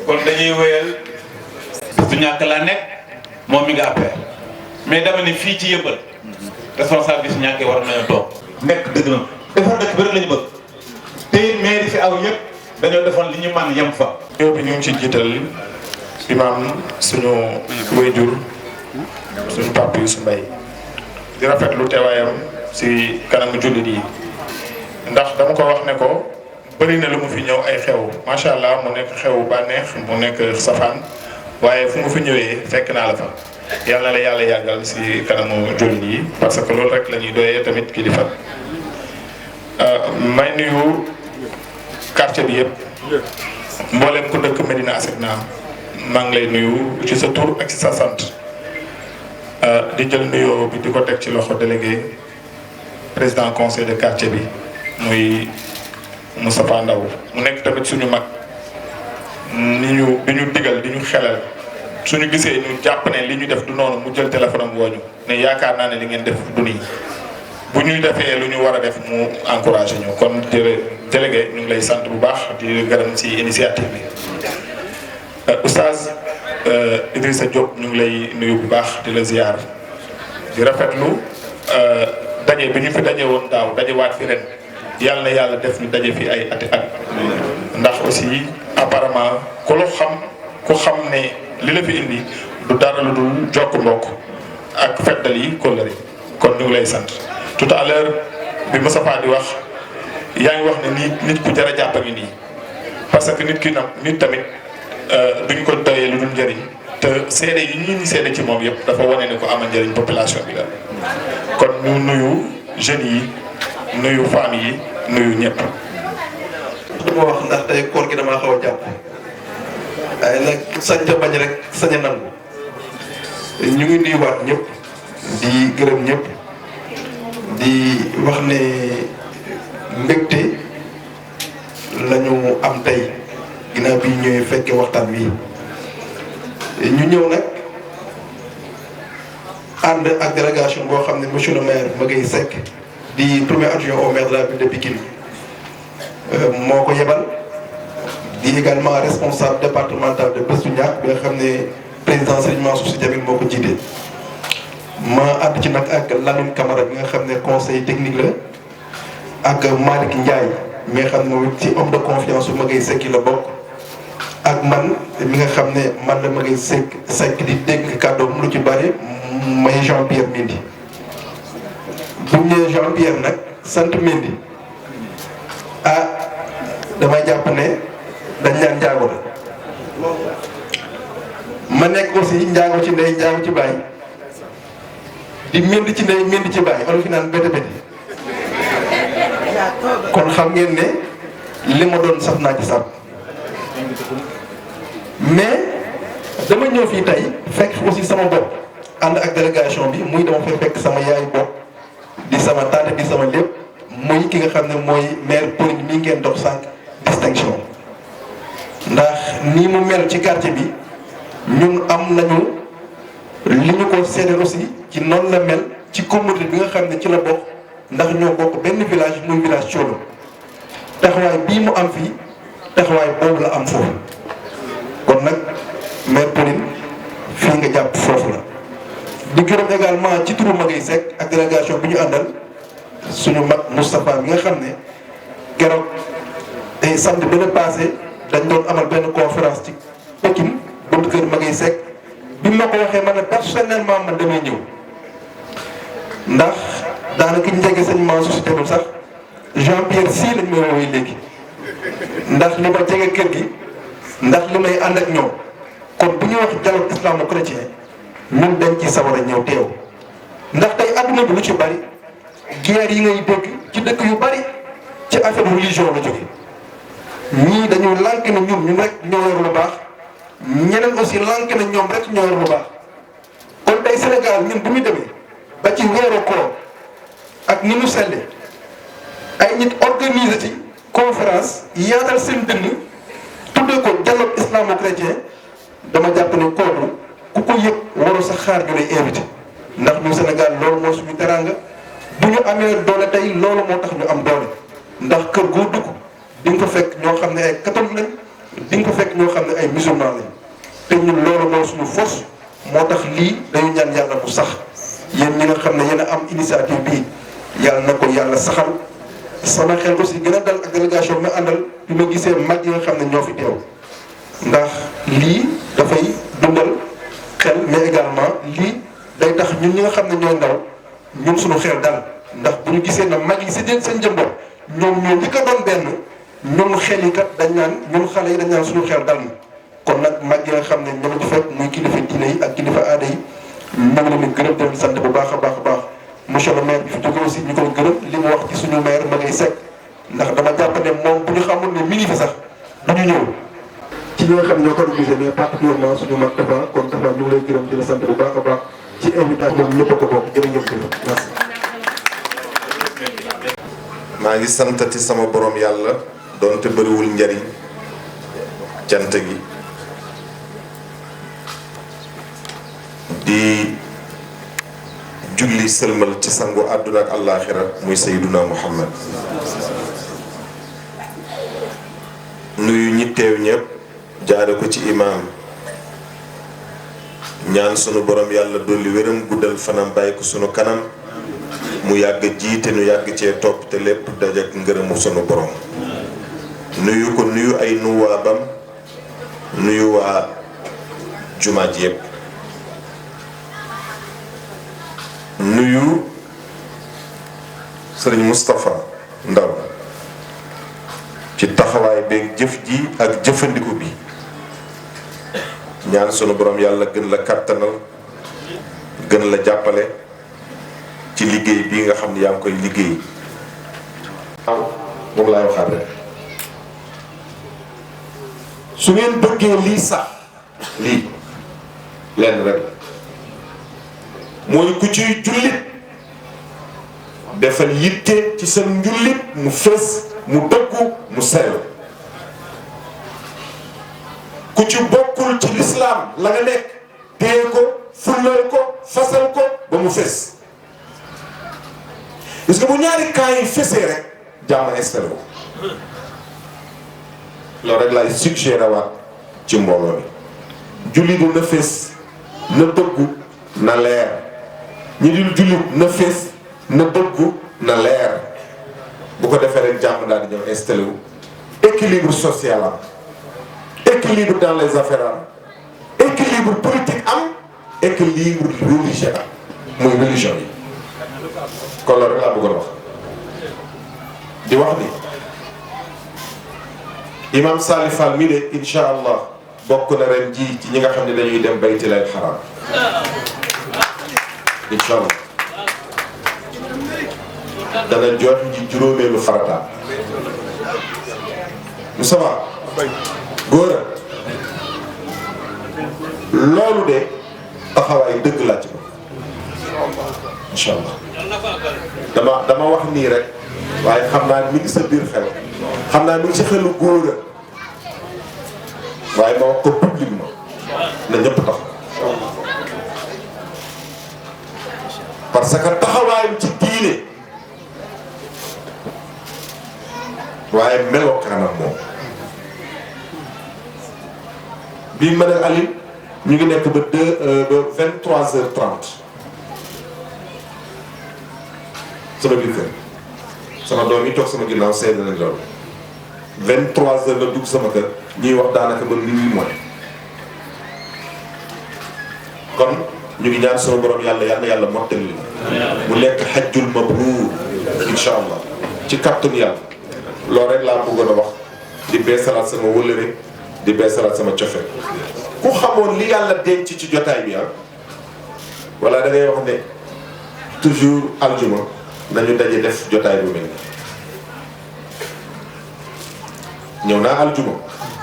kon dañuy wéyal su ñàkk laa nekk moom mi nga affaire mais dama ne fii ci Yeumbeul responsable bi su ñàkkee war nañoo toog nekk dëgg na defar dëkk bi rek la ñu bëgg te it mairie fi aw yëpp dañoo defoon li ñu mën yem fa. yow bi ñu ngi ci jiital imam suñu wayjur suñu papa Youssou Mbaye di rafetlu teewaayam si kanamu jullit yi ndax dama ko wax ne ko bëri na lu mu fi ñëw ay xew macha allah mu nekk xew bànneex mu nekk safaan waaye fu mu fi ñëwee fekk naa la fa yàlla la yàlla yàggal si kanamu jullit yi parce que loolu rek la ñuy doyee tamit kilifa may nuyu quartier bi yëpp mboolem ku dëkk Médina Secnar maa ngi lay nuyu ci sa tur ak ci sa sant di jël nuyoo bi di ko teg ci loxo délégué président conseil de quartier bi muy Moustapha Ndaw mu nekk tamit suñu mag ni ñu di ñu digal di ñu xelal suñu gisee ñu jàpp ne li ñu def du noonu mu jël téléphone am woo ñu ne yaakaar naa ne li ngeen def du nii bu ñuy defee lu ñu war a def mu encouragé ñu kon délégué ñu ngi lay sant bu baax di gërëm ci initiative bi. Oustaz Idrissa Diop ñu ngi lay nuyu bu baax di la ziar di rafetlu daje bi ñu fi daje woon daaw dajewaat fi ren yàlla na yàlla def ñu daje fi ay ati at ndax aussi apparemment ku xam ne li la fi indi du dara lu dul jokk mbokk ak feddali kóllëre kon ñu ngi lay sant. tout à l'heure bi Moustapha di wax yaa ngi wax ne nit ku jar a jàpp a ngi nii parce que nit tamit duñ ko doyee lu dul njëriñ te seede yi ñii ñi seede ci moom yëpp dafa wane ne ko amal njëriñ population bi la kon ñu nuyu jeunes yi nuyu femmes yi nuyu ñëpp. dama wax ndax tey koor gi damaa xaw a jàpp waaye nag sañ te bañ rek sañ a nangu ñu ngi nuyuwaat ñëpp di gërëm ñëpp di wax ne mbégte lañu am tey ginnaaw bi ñëwee fekkee waxtaan wi ñu ñëw nag ànd ak délégation boo xam ne monsieur le maire Maguette Seck di premier adjoint au maire de la ville de Pikine moo ko yebal di également responsable départemental de Bestou Niakh bi nga xam ne président Serigne Mansour Sy Djamil moo ko jiite. ma ànd ci nag ak Lamine Camara bi nga xam ne conseil technique la ak Malick Ndiaye mi nga xam ne moom ci homme de confiance su Maguette Seck la bokk ak man mi nga xam ne man la Maguette Seck di dégg kàddoom lu ci bari may Jean-Pierre Mendy bu ñu nee Jean-Pierre nag sant Mendy damay jàpp ne dañ ñaan njaago la ma nekk aussi njaago ci ndey njaago ci baay di Mendy ci ndey Mendy ci baay olof fi naan bété bété kon xam ngeen ne li ma doon saf naa ci sab mais dama ñëw fii tey fekk aussi sama bopp ànd ak délégation bi muy dama fay fekk sama yaay bopp di sama tante di sama lépp muy ki nga xam ne mooy maire Pauline mi ngeen dox sànq distinction ndax nii mu mel ci quartier bi ñun am nañu li ñu ko seede aussi ci noonu la mel ci communauté bi nga xam ne ci la bokk ndax ñoo bokk benn village muy village Thiolo taxawaay bii mu am fii taxawaay boobu la am foofu kon nag maire Pauline fii nga jàpp foofu la di gërëm également ci turu Maguette Seck ak délégation bi ñu àndal suñu mag Moustapha bi nga xam ne keroog ay samedi ba la passé dañ doon amal benn conférence ci Pikine buntu kër Maguette Seck bi ma ko waxee man ne personnellement man damay ñëw ndax daanaka njege sëñ Mansour Sy Djamil sax Jean-Pierre Sy lañ may woowee léegi ndax li ma jege kër gi ndax li may ànd ak ñoom kon bu ñuy wax dialogue islamo-chrétien ñun dañ ci sawar a ñëw teew ndax tey adduna bi lu ci bari guerre yi ngay dégg ci dëkk yu bari ci affaire religion la jóge ñii dañu lànk na ñun rek ñoo yor lu baax ñeneen aussi lànk na ñoom rek ñoo yor lu baax kon tey Sénégal ñun bu ñu demee ba ci weeru koor ak ni mu selle ay nit organiser ci conférence yaatal seen dënn tuddee ko dialogue islamo-chrétien dama jàpp ne kooku ku ko yëg waru sa xaar ñu lay invité ndax ñu Sénégal loolu moo suñu teranga bu ñu amee doole tey loolu moo tax ñu am doole ndax kër goo dugg di nga ko fekk ñoo xam ne ay catholique lañ di nga ko fekk ñoo xam ne ay musulman lañ te ñun loolu moo suñu force moo tax lii dañu ñaan yàlla bu sax yéen ñi nga xam ne yéen a am initiative bii yàlla na ko yàlla saxal sama xel aussi gën a dal ak délégation bi ma àndal bi ma gisee mag yi nga xam ne ñoo fi teew ndax lii dafay dundal xel mais également lii day tax ñun ñi nga xam ne ñooy ndaw ñun suñu xel dal ndax bu ñu gisee na mag yi si seen jëmboot ñoom ñoo njëkk a doon benn ñun xel yi kat dañ naan ñun xale yi dañ naan suñu xel dal na kon nag mag yi nga xam ne ñoo ci fekk muy kilifa diine yi ak kilifa aada yi ñu ngi leen di gërëm di leen sant bu baax a baax a baax monsieur le maire bi fi jóge aussi ñu koy gërëm li mu wax ci suñu maire Maguette Seck ndax dama jàpp ne moom bu ñu xamul ne mi ngi fi sax du ñu ñëw ci ñi nga xam ñoo ko organisé mais particulièrement suñu mag dafa kon dafa ñu ngi lay gërëm di la sant bu baax a baax ci invitation boobu ñëpp a ko bokk jërëjëf merci. maa ngi santati sama borom yàlla doonte bëriwul njariñ cant gi di julli sëlmal ci sangu àdduna ak àllaaxira muy sayyiduna Muhammad nuyu ñi teew ñëpp jaare ko ci imaam ñaan sunu borom yàlla dolli wéram guddal fanam bàyyi ko sunu kanam mu yàgg jiite nu yàgg cee topp te lépp dajak ngërëmu sunu borom nuyu ko nuyu ay nuwaabam nuyu waa jumaa ji yëpp nuyu sëriñ Moustapha Ndaw ci taxawaay beeg jëf ji ak jëfandiku bi ñaan sunu borom yàlla gën la kàttanal gën la jàppale ci liggéey bii nga xam ne yaa ngi koy liggéey waaw moom laay waxaat rek su ngeen bëggee lii sax lii lenn rek mooy ku ciy jullit defal yitte ci sa njullit mu fës mu dëggu mu sell ku ci bokkul ci lislaam la nga nekk téye ko fullal ko fasal ko ba mu fës parce que bu ñaari cas yi fësee rek jàmm installé ko loolu rek laay suggéré waat ci mbooloo mi jullit na fës na dëggu na leer ñi dul jullit na fës na dëggu na leer bu ko defee rek jàmm daal di ñëw installé wu équilibre social am équilibre dans les affaires am équilibre politique am équilibre religieux am muy religion yi kon loolu rek laa bëggoon wax di wax ni imam Salih Fall mi de incha allah bokk na ren ji ci ñi nga xam ne dañuy dem baytilal xaram incha allah dana jox ji juróomeelu farataam Moussa góor a loolu de taxawaay dëgg laa ci bëgg incha allah dama wax nii rek waaye xam naa mi ngi sa biir xel xam naa mi ngi si xelu góor a waaye ma wax ko publiquement na ñëpp tax parce que taxawaayam ci diine waaye melokaanam moom bii ma ne Aliou ñu ngi nekk ba 23h30 sama biir kër sama doom yi toog sama ginnaaw seede nañ loolu 23h la dugg sama kër ñuy wax daanaka ba minuit mooy kon ñu ngi ñaan sama borom yàlla mottali mu nekk xajjul mabruur incha allah ci kàttanu yàlla loolu rek laa bëggoon a wax di beesalaat sama wëllëre di beesalaat sama cofe ku xamoon li yàlla denc ci jotaay bi wala da ngay wax ne toujours aljuma nañu daje def jotaay bu mel ni ñëw naa aljuma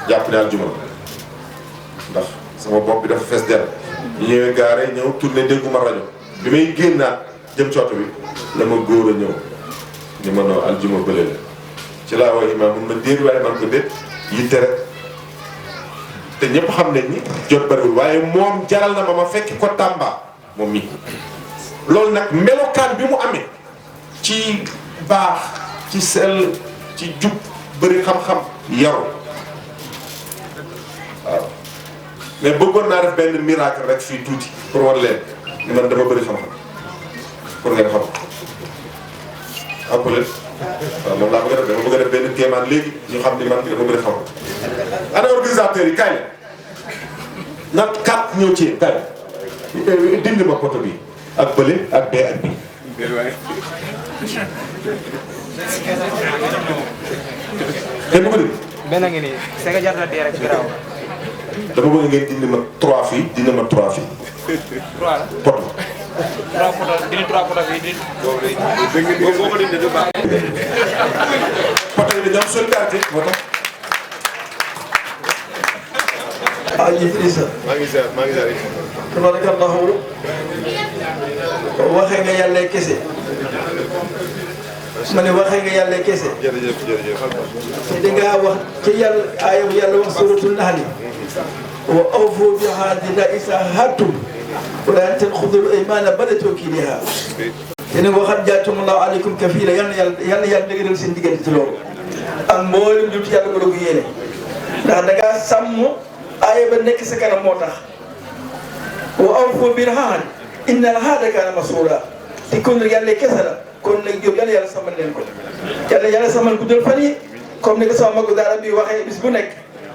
jàpp ne aljuma ndax sama bopp bi dafa fees del ñu ñëwee gaare ñëw tourné dégguma rajo bi may génnaat jëm ci oto bi la ma góor a ñëw ni ma noo aljuma bële la ci laa woo imaam mun ma déet waaye man ko déet yitte rek te ñëpp xam nañ ni jot bariwul waaye moom jaral na ma fekki ko Tamba moom mi loolu nag melokaan bi mu amee ci baax ci sell ci jub bëri xam-xam yaru waaw mais bëggoon naa def benn miracle rek fii tuuti pour war leen ni man dama bëri xam-xam pour ngeen xam appelé waaw moom laa bëgg a def dama bëgg a def benn kéemaan léegi ñu xam ni man dama bëri xam-xam ana organisateurs yi kaay na kat ñëw ci kaay dindi ma poto bi ak bële ak bee ak bii kenn ko dégg benn ngi nii c'est que jar na dee rek garaaw dama bëgg ngeen dindi ma 3 fii dindi ma 3 fii 3 la poto 3 poto dindi 3 poto fii dindi boo ko dindi du baax poto yi dañoo am solidarité moo tax ah Idrissa maa ngi ziar tabarakallahu waxee nga yàlla kese ma ne waxee nga yàlla kese jërëjëf te dangaa wax ci yàlla aaya bu yàlla wax suratul nahl wa awfu bi ahdi llahi idha ahadtum ولا تنخذوا الايمان بعد توكيدها ene waxat jaatumullahu aleykum kafila yàlla dëgëral seen diggante ci loolu ak mboolem jut yàlla ko dogu yéene ndax da ngaa sàmm aaya ba nekk sa kanam moo tax wa awfu bil ahd inna al ahda kaana mas'uula te kon nag yàlla kese la kon nag jóg yàlla sàmmal leen ko yàlla sàmmal guddal fan yi comme ni ko sama magu daara bi waxee bis bu nekk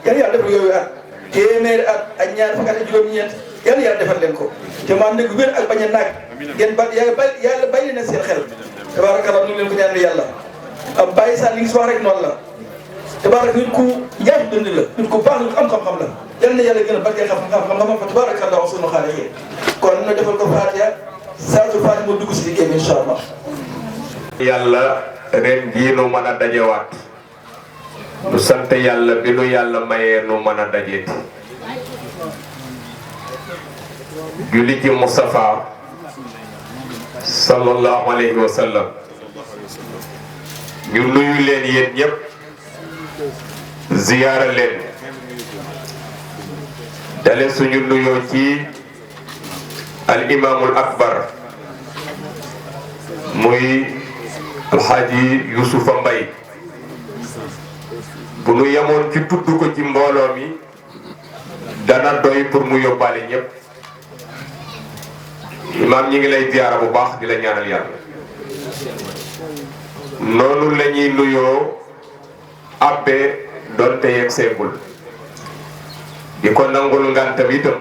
yàlla defal yooyu at téeméeri at ak ñaar fukki at ak juróom-ñeent yàlla defal leen ko te mu ànd ak wér ak bañ a naag ngeen ba yàlla bàyyi na seen xel tabaarakallah nu ngi leen ko ñaanal yàlla am bàyyi saa li ngi si wax rek noonu la tabaaraka nit ku njaay dund la nit ku baax nit ku am xam-xam la yal na yàlla gën a barkeel xam-xam fa tabaarakallah sunu xaalixiin kon na defal ko Fatiha salaatul Fatiha moo dugg si liggéey bi incha allah. yàlla ren jii nu mën a dajewaat nu sant yàlla bi nu yàlla mayee nu mën a dajeeti julli ci Moustapha sallallahu alayhi wa sallam ñu nuyu leen yéen ñëpp ziyaara leen dale suñu nuyoo ci al imaamul akbar muy alxaaji Yusufa Mbay bu nu yemoon ci tudd ko ci mbooloo mi dana doy pour mu yóbbaale ñëpp imaam ñi ngi lay ziyaara bu baax di la ñaanal yàlla noonu la ñuy nuyoo abbe doonte yegg seegul di ko nangul ngantam itam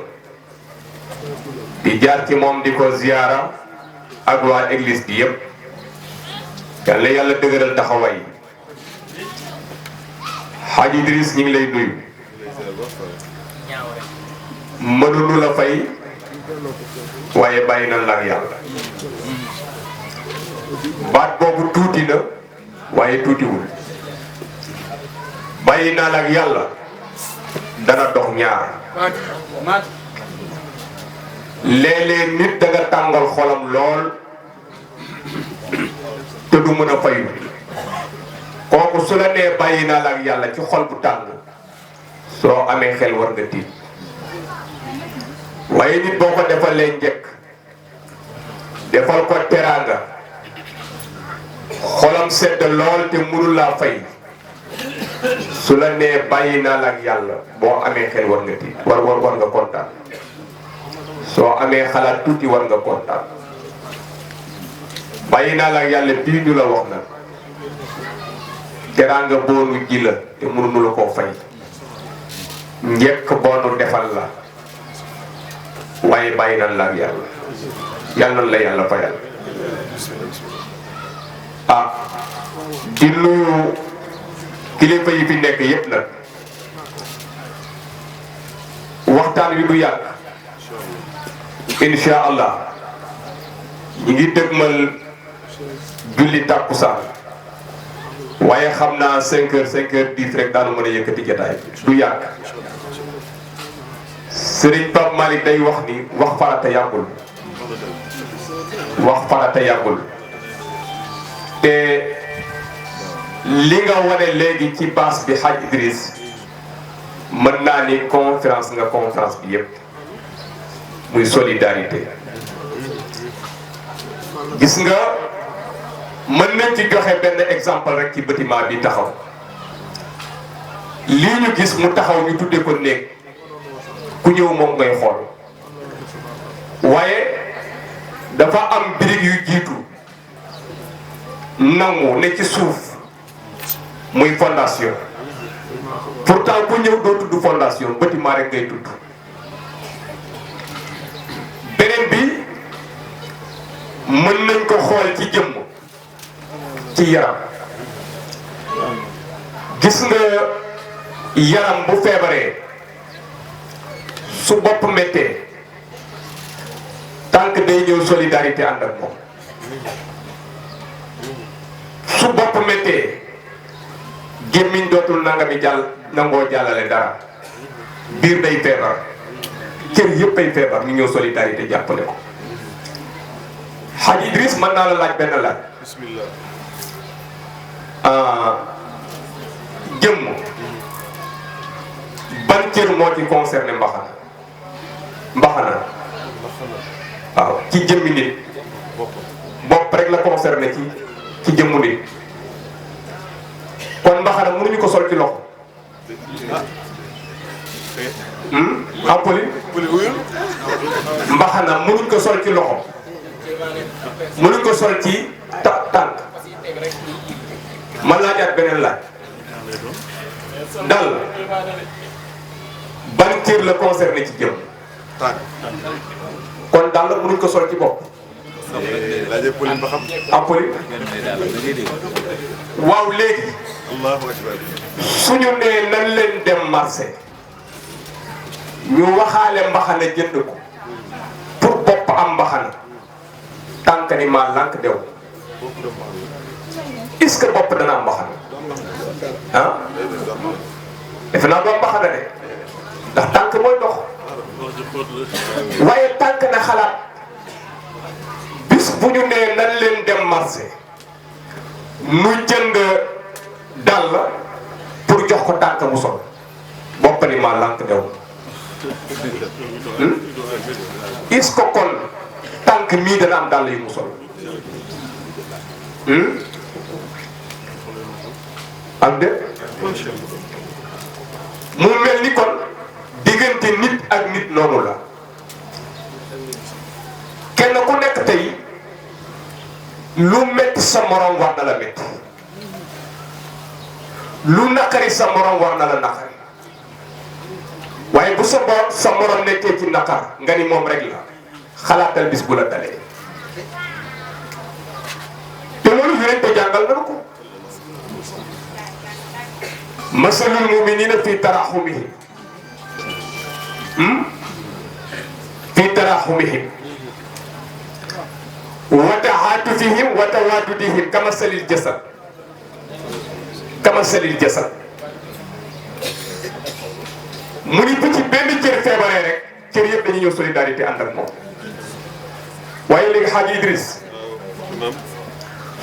di jaar ci moom di ko ziyaara ak waa église bi yépp yàlla yàlla dëgëral taxawaay Hadj Idriss ñi ngi lay nuyu mënuñu la fay waaye bàyyi na la ak yàlla baat boobu tuuti na waaye tuutiwul bàyyi naa la ak yàlla dana dox ñaar léeg-léeg nit da nga tàngal xolam lool te du mën a fayu kooku su la nee bàyyi naa la ak yàlla ci xol bu tàng soo amee xel war nga tiit waaye nit boo ko defalee njëkk defal ko teraanga xolam sedd lool te mënul laa fay su la nee bàyyi naa la ak yàlla boo amee xel war nga tiit war nga kontaan soo amee xalaat tuuti war nga kontaan bàyyi naa la ak yàlla bii ñu la wax na teraanga boonu ji la te mënuñu la koo fay njëkk boonu defal la waaye bàyyi nan la ak yàlla yàlla na la yàlla fayal ah di nuyu kilifa yi fi nekk yépp nag waxtaan wi du yàgg insha allah ñi ngi dëgmal julli tàkkusaan waaye xam naa 5h10 rek daanu mën a yëkkati jotaay du yàgg Sëriñ Pape Malick day wax ni wax farata yàggul wax farata yàggul te li nga wane léegi ci baas bi Hadj Idriss mën naa ni conférence nga conférence bi yépp muy solidarité gis nga mën nañ ci joxe benn exemple rek ci bâtiment bi taxaw lii ñu gis mu taxaw ñu tudde ko néeg ku ñëw moom ngay xool waaye dafa am birig yu jiitu nangu ne ci suuf muy fondation pourtant ku ñëw doo tudd fondation bâtiment rek ngay tudd beneen bi mën nañ ko xool ci jëmm ci yaram gis nga yaram bu feebaree su bopp méttee tànk day ñëw solidarité ànd ak moom su bopp méttee gémmiñ dootul nangami jàll nangoo jàllale dara biir day feebar cër yëpp ay feebar ñu ñëw solidarité jàppale ko Hadj Idriss mën naa la laaj benn laaj jëmm ban cër moo ci concerné mbaxana waaw ci jëmmi nit bopp rek la concerné ci jëmmu nit kon mbaxana mënuñu ko sol ci loxo mbaxana mënuñ ko sol ci loxo mënuñ ko sol ci tànk ma laajaat beneen laaj dal ban cër la concerné ci jëm kon dal mënuñ ko sol ci bopp apoli waaw léegi suñu nee nan leen dem marché ñu waxaale mbaxana jënd ko pour bopp am mbaxana tànk ni maa lànk dew est-ce que bopp dana am mbaxana ah defe naa doon mbaxana de ndax tànk mooy dox waaye tànk na xalaat bis bu ñu nee nan leen dem marché nu jënd dàll pour jox ko tànk mu sol bopp ni maa lànk dew est-ce que kon tànk mii dana am dàll yu mu sol am de mu mel ni kon diggante nit ak nit noonu la kenn ku nekk tey lu metti sa morom war na la metti lu naqari sa morom war na la naqari waaye bu sa morom nekkee ci naqar nga ni moom rek la xalaatal bis bu la dalee te loolu yeneen ko jàngal na ko masalul muminina fi taraxumihim wa taatufihim wa tawadudihim kamasalil jasad mu ni bu ci benn cër feebaree rek cër yëpp dañuy ñëw solidarité ànd ak moom waaye léegi Hadji Idriss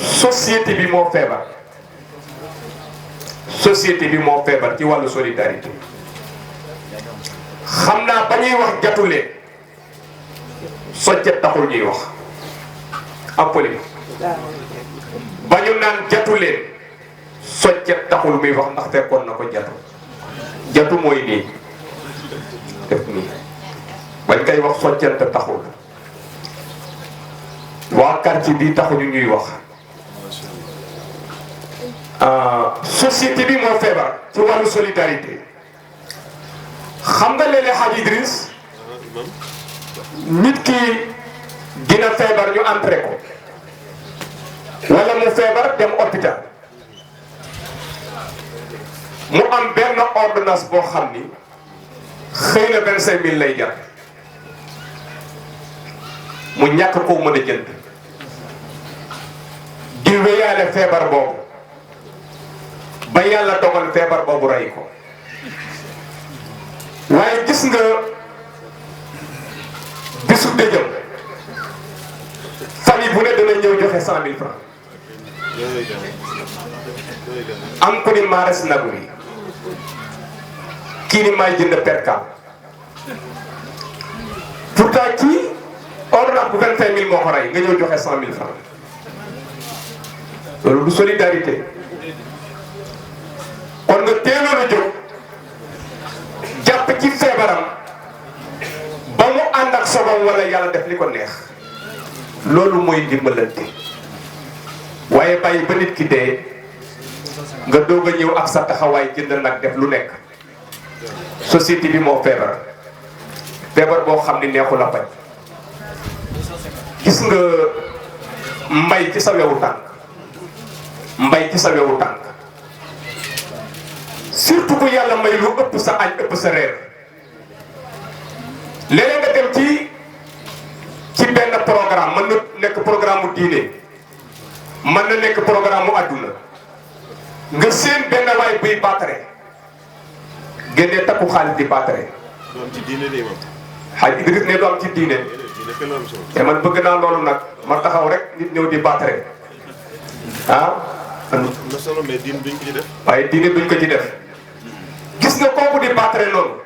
société bi moo feebar ci wàllu solidarité xam naa ba ñuy wax jatulee soccet taxul ñuy wax appoli ba ñu naan jatuleen soccet taxul muy wax ndax fekkoon na ko jatu mooy nii def nii bañ koy wax soccent taxul waa quartier bi taxuñu ñuy wax société bi moo feebar ci wàllu solidarité xam nga léeg-léeg Hadji Idriss nit ki dina feebar ñu entré ko wala mu feebar dem hôpital mu am benn ordonnance boo xam ni xëy na 25000 lay jar mu ñàkk koo mën a jënd di wéyaale feebar boobu ba yàlla dogal feebar boobu rey ko waaye gis nga bisu dëjëm famille bu ne dana ñëw joxe 100000 francs am ko ni maares nagu yi kii ni may jënd perkal pourtant kii ordonnance bu 25000 moo ko rey nga ñëw joxe 100000 francs loolu du solidarité kon nga teeloon a jóg jàpp ci feebaram ba mu ànd ak sobam wala yàlla def li ko neex loolu mooy dimbalante waaye bàyyi ba nit ki dee nga doog a ñëw ak sa taxawaay jënd nag def lu nekk société bi moo feebar boo xam ni neexul a bañ gis nga mbay ci sa wewu tànk surtout ku yàlla may lu ëpp sa añ ëpp sa reer léeg-léeg nga dem ci benn programme mën na nekk programme mu diine mën na nekk programme mu àdduna nga seen benn waay buy baatare génnee takku xaalis di baatare Hadji Idriss ne du am ci diine te man bëgg naa loolu nag ma taxaw rek nit ñëw di baatare waaye diine duñ ko ci def gis nga kooku di baatare noonu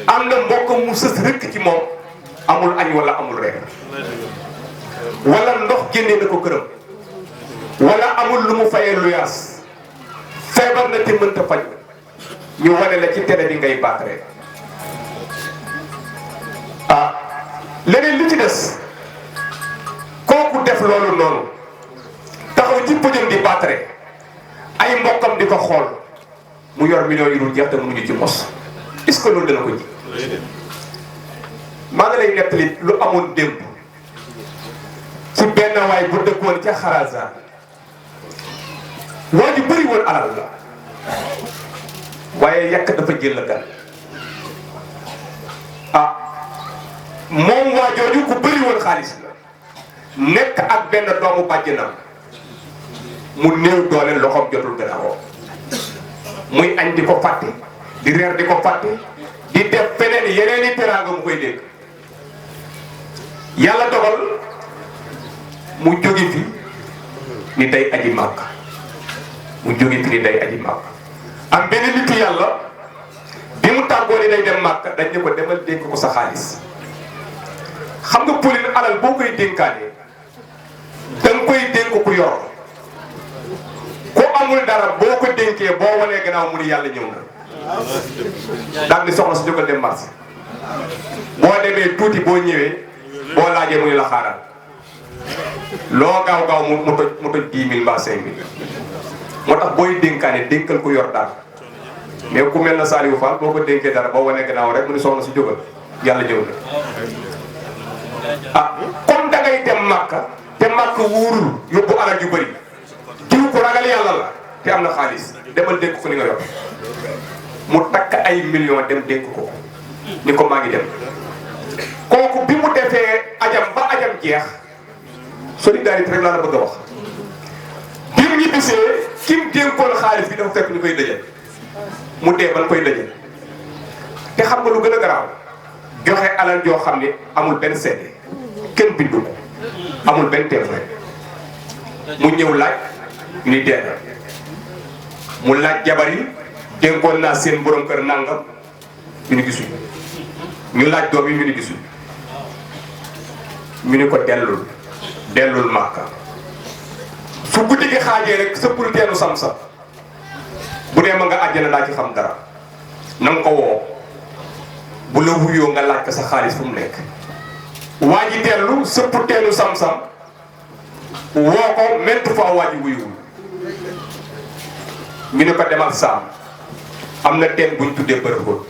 am na mbokk mu sës rëkk ci moom amul añ wala amul reer wala ndox génnee na ko këram wala amul lu mu fayee lu yaas feebar na te mënta faj ñu wane la ci télé bi ngay baatare leneen li ci des kooku def loolu noonu taxaw ci pëjëm di baatare ay mbokkam di ko xool mu yor millions yu dul jeex te mënuñu ci mos est-ce que loolu dana ko ji maa ngi lay nettali lu amoon démb ci benn waay bu dëkkoon ca Xarasa waa ju bëri woon alal la waaye yàq dafa jël la gan moom waa jooju ku bëri woon xaalis la nekk ak benn doomu bàjjenam mu néew doole loxoom jotul gannaaw muy añ di ko fàtte di reer di ko fàtte di def feneen yeneen i teraanga mu koy dégg yàlla dogal mu jóge fi ni day aji màkk mu jóge fi ni day aji màkk am benn nitu yàlla bi mu tàggoo ni day dem màkk dañ ne ko demal dénk ko sa xaalis xam nga Pauline alal boo koy dénkaane da nga koy dénk ku yor ku amul dara boo ko dénkee boo wanee gannaaw mu ni yàlla ñëw na daal di soxla si jógal dem marché boo demee tuuti boo ñëwee boo laajee mu ni la xaaral loo gaaw gaaw mu toj 10 000 mbaa 5 000 moo tax booy dénkaane dénkal ku yor dara mais ku mel na Saliou Fall boo ko dénkee dara boo wanee gannaaw rek mu ni soxla si jógal yàlla ñëw na comme da ngay dem Màkka te Màkka wóorul yóbbu alal yu bëri diw ko ragal yàlla la te am na xaalis demal dénk ko li nga yor mu takk ay millions dem dénk ko ni ko maa ngi dem kooku bi mu defee ajam ba ajam jeex solidarité rek laa la bëgg a wax bi mu ñibbisee ki mu dénkoon xaalis bi dafa fekk ñu koy dëjal mu dee ban koy dëjal te xam nga lu gën a garaaw joxe alal joo xam ne amul benn seede kenn bindu ko amul benn témoin mu ñëw laaj ñu ni dee na mu laaj jabar yi dénkoon naa seen borom kër nangam ñu ni gisuñ ñu laaj doom yi ñu ni gisuñ ñu ni ko dellul Màkka su guddi gi xaajee rek sëppul teenu sam-sam bu dee ma nga àjjana daa ci xam dara na nga ko woo bu la wuyoo nga laaj ko sa xaalis fu mu nekk waa ji dellu sëpp teenu sam-sam woo ko maintes fois waa ji wuyuwul ñu ne ko demal saam am na teen buñ tuddee bërëxóot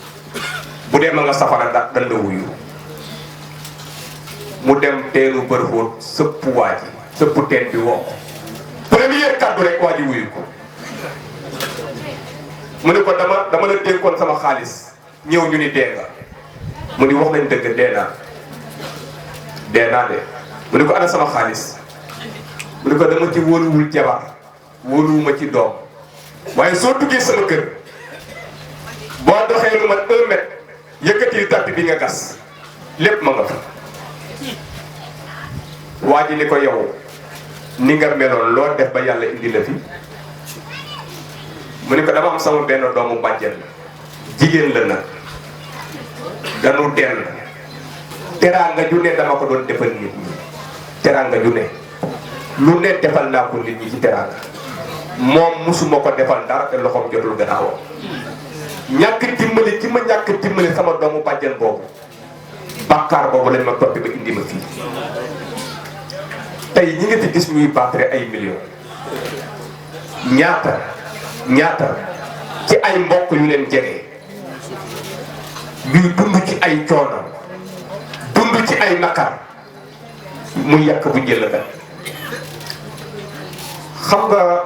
bu dee ma nga safara dan la wuyu mu dem teenu bërëxóot sëpp waa ji sëpp teen bi woo ko premier kaddu rek waa ji wuyu ko mu ne ko dama la dénkoon sama xaalis ñëw ñu ni dee nga mu ni wax nañ dëgg dee naa de mu ni ko ana sama xaalis mu ni ko dama ci wóoluwul jabar wóoluwuma ci doom waaye soo duggee sama kër boo doxee lu mat 1 mètre yëkkati tapis bi nga gas lépp ma nga fa waa ji ni ko yow ni nga meloon loo def ba yàlla indi la fi mu ni ko dama am sama benn doomu bàjjen jigéen la nag danu dell teraanga ju ne dama ko doon defal nit ñi teraanga ju ne lu ne defal naa ko nit ñi ci teraanga moom musuma ko defal dara te loxoom jotul gannaawam ñàkk dimbali ci ma ñàkk dimbali sama doomu bàjjen boobu bàkkaar boobu lañ ma toppi ba indi ma fii tey ñi nga fi gis ñuy battre ay millions ñaata ci ay mbokk yu leen jege ñuy dund ci ay coono dund ci ay nakar muy yàq bu jël la xam nga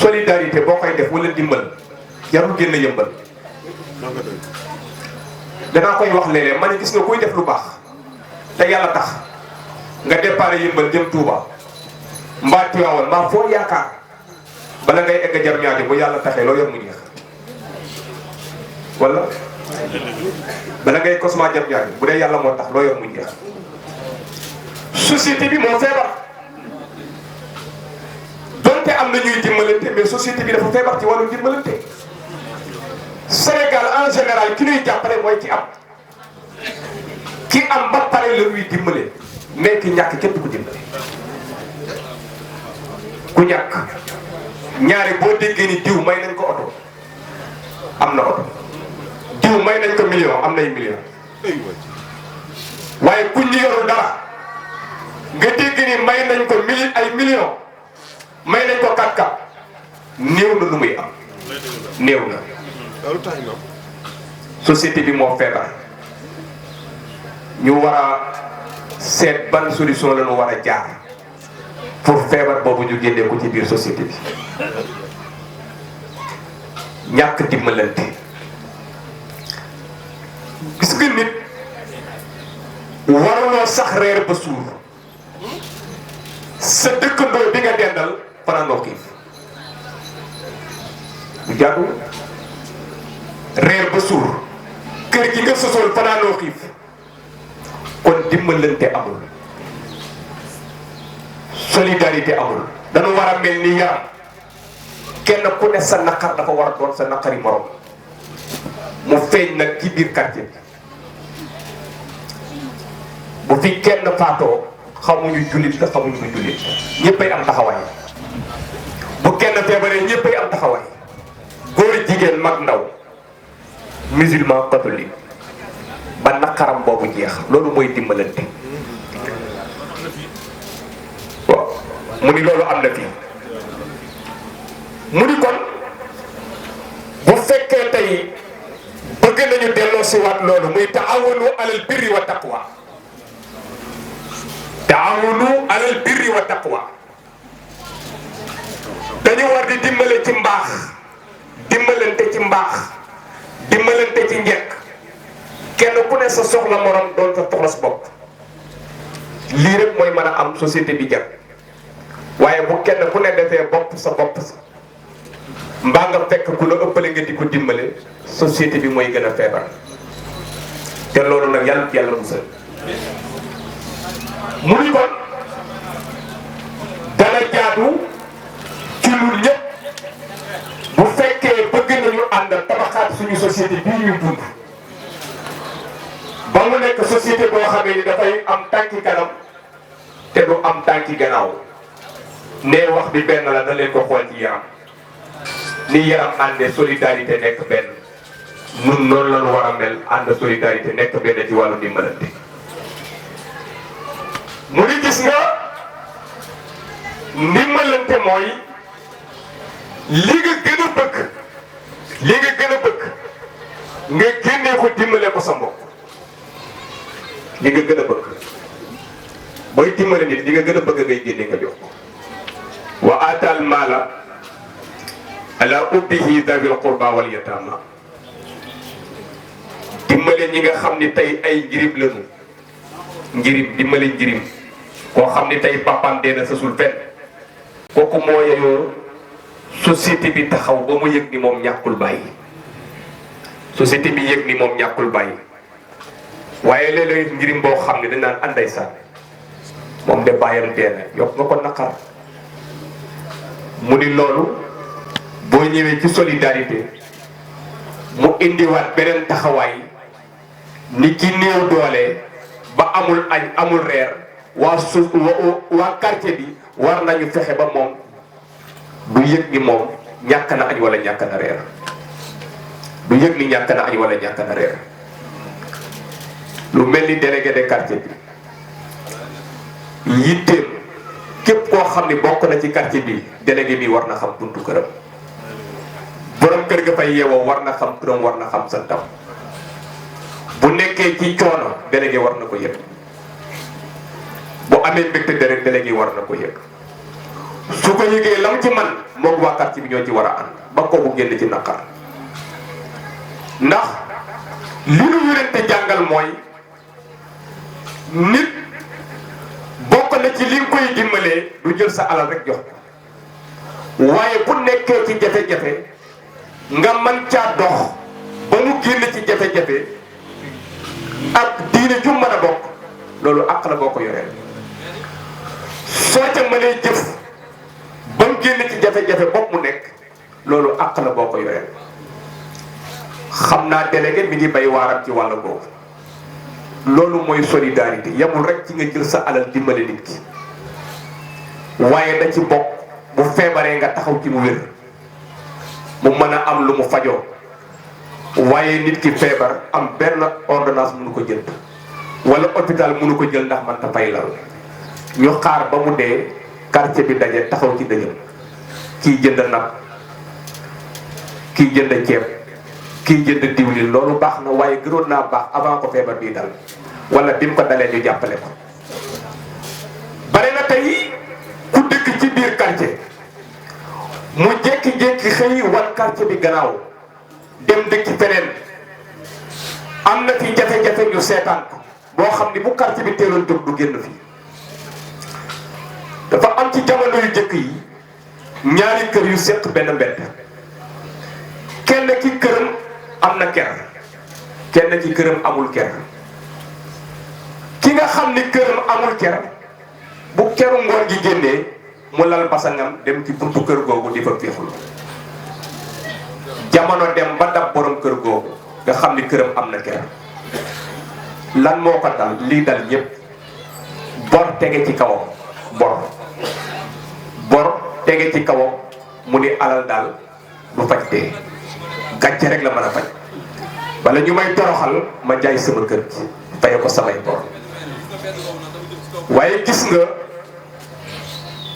solidarité boo koy def wala dimbal jarul génn yëmbal danaa koy wax léeg-léeg ma ne gis nga kuy def lu baax te yàlla tax nga déparé yëmbal jëm Touba mbaa Tiwaawan mbaa foo yaakaar bala ngay egg jar ñaari bu yàlla taxee loo yor mu jeex wala bala ngay cosma jar ñaari bu dee yàlla moo tax loo yor mu jeex société bi moo feebar donte am na ñuy dimbalante mais société bi dafa feebar ci wàllu dimbalante Sénégal en général ki ñuy jàppale mooy ci am ki am ba pare la ñuy dimbale mais ki ñàkk kenn du ko dimbale. ku ñàkk ñaari boo déggee ni diw may nañ ko oto am na oto, diw may nañ ko million am nay million, waaye kuñ ñu yorul dara nga dégg ni may nañ ko ay million may nañ ko 4x4 néew na lu muy am, néew na. société bi moo feebar, ñu war a seet ban solution la ñu war a jaar pour feebar boobu ñu génnee ko ci biir société bi. ñàkk dimbalante, gis nga nit waruloo sax reer ba suur sa dëkkandoo bi nga dendal fanaanoo xiif bu jàddu. reer ba suur kër gi nga sosool fanaanoo xiif, kon dimbalante amul, solidarité amul. dañu war a mel ni yaram, kenn ku ne sa naqar dafa war a doon sa naqari morom. mu feeñ nag ci biir quartier bi bu fi kenn faatoo xamuñu jullit la xamuñu ko jullit, ñëppay am taxawaay. bu kenn feebaree ñëppay am taxawaay, góor jigéen mag ndaw, musulman catholique, ba naqaram boobu jeex. loolu mooy dimbalante. waaw mu ni loolu am na fi. mu ni kon bu fekkee tey bëgg nañu delloo si waat loolu muy taawunu alal birri wa taqwa, taawunu alal birri wa taqwa. dañu war di dimbale ci mbaax, dimbalante ci mbaax, dimbalante ci njekk. kenn ku ne sa soxla morom doon sa soxla sa bopp. lii rek mooy mën a am société bi jag. waaye bu kenn ku ne defee bopp sa mbaa nga fekk ku la ëppale nga di ko dimbale, société bi mooy gën a feebar. te loolu nag yàlla musal. mu ni kon dana jaadu ci ñun ñëpp bu fekkee bëgg nañu ànd tabaxaat suñu société bii ñuy dund ba mu nekk société boo xamee ni dafay am tànki kanam te du am tànki gannaaw. nee wax bi benn la, da leen ko xool ci yaram. ni yaram àndee solidarité nekk benn, nun noonu la ñu war a mel, ànd solidarité nekk benn ci wàllu dimbalante. mu di gis nga ndimbalante mooy li nga gën a bëgg, li nga gën a bëgg nga génnee ko dimbale ko sa mbokk. li nga gën a bëgg booy dimbale nit, li nga gën a bëgg ngay génne nga jox ko. wa atal mala ala ubbihi dawil qurba wal yatama. dimbale ñi nga xam ni tey ay njirim lañu, njirim dimbale njirim koo xam ni tey papaam dee na sësul fenn, kooku moo yeyoo société bi taxaw ba mu yëg ni moom ñàkkul bàyyi. société bi yëg ni moom ñàkkul bàyyi. waaye léeg-léeg njirim boo xam ne dañ naan anday sa moom de bàyyam dee na, yokk nga ko naqar. mu ni loolu boo ñëwee ci solidarité mu indiwaat beneen taxawaay ni ki néew doole ba amul añ amul reer, waa quartier bi war nañu fexe ba moom du yëg ni moom ñàkk na añ wala ñàkk na reer, du yëg ni ñàkk na añ wala ñàkk na reer. lu mel ni délégué de quartier bi yitteem képp koo xam ni bokk na ci quartier bi, délégué bi war na xam buntu këram. borom kër ga fay yeewoo war na xam turam, war na xam santam. bu nekkee ci coono, délégué war na ko yëg. bu amee mbégte deret, délégué war na ko yëg. su ko yëgee lam ci man moom waa quartier bi ñoo ci war a ànd ba kooku génn ci naqar. ndax li nu yurente jàngal mooy nit bokk na ci li nga koy dimbalee du jël sa alal rek jox ko, waaye bu nekkee ci jafe-jafe nga mën caa dox ba mu génn ci jafe-jafe ak diine ju mën a bokk, loolu àq la boo ko yoree. soo ca mënee jëf ba mu génn ci jafe-jafe bopp mu nekk, loolu àq la boo ko yoree. xam naa délégué mi ngi bay waaram ci wàll boobu. loolu mooy solidarité yamul rek ci nga jël sa alal dimbale nit ki waaye da ci bokk bu feebaree nga taxaw ci mu wér mu mën a am lu mu fajoo waaye nit ki feebar am benn ordonnance mënu ko jënd wala hôpital mënu ko jël ndax man ta fay lal ñu xaar ba mu dee quartier bi daje taxaw ci dëjëm kii jënd nag kii jënd ceeb kii jënd diwlin loolu baax na waaye gënoon naa baax avant ko feebar bii dal wala bi mu ko dalee ñu jàppale ko. bare na tey ku dëkk ci biir quartier mu jékki-jékki xëy wan quartier bi gannaaw dem dëkk feneen am na fi jafe-jafe ñu seetaan ko boo xam ni bu quartier bi teeloon jóg du génn fii. dafa am ci jamono yu jëkk yi ñaari kër yu seq benn mbedd kenn ki këram am na ker kenn ki këram amul ker ki nga xam ni këram amul ker bu keru ngoon gi génnee mu lal basangam dem ci buntu kër googu di fa féexlu jamono dem ba dab borom kër googu nga xam ni këram am na ker lan moo ko dal lii dal ñépp bor tege ci kawam bor tege ci kawam mu ni alal daal du faj tee gàcce rek la mën a faj wala ñu may toroxal ma jaay sama kër gi faye ko samay bor waaye gis nga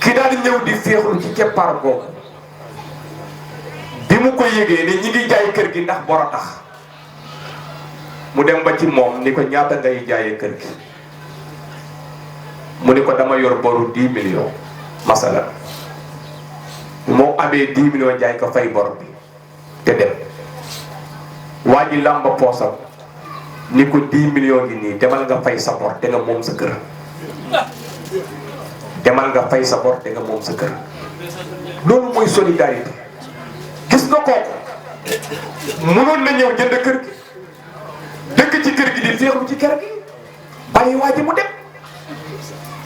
ki daal ñëw di féexlu ci keppaar googu bi mu ko yëgee ne ñi ngi jaay kër gi ndax bor a tax mu dem ba ci moom ni ko ñaata ngay jaayee kër gi mu ni ko dama yor boru 10 millions masala moo amee 10 millions jaay ko fay bor bi te dem waa ji làmba poosam ni ko 10 millions gi nii demal nga fay sa bor te nga moom sa kër demal nga fay sa bor te nga moom sa kër loolu mooy solidarité gis nga kooku mënoon na ñëw jënd kër gi dëkk ci kër gi di féexlu ci kër gi bàyyi waa ji mu dem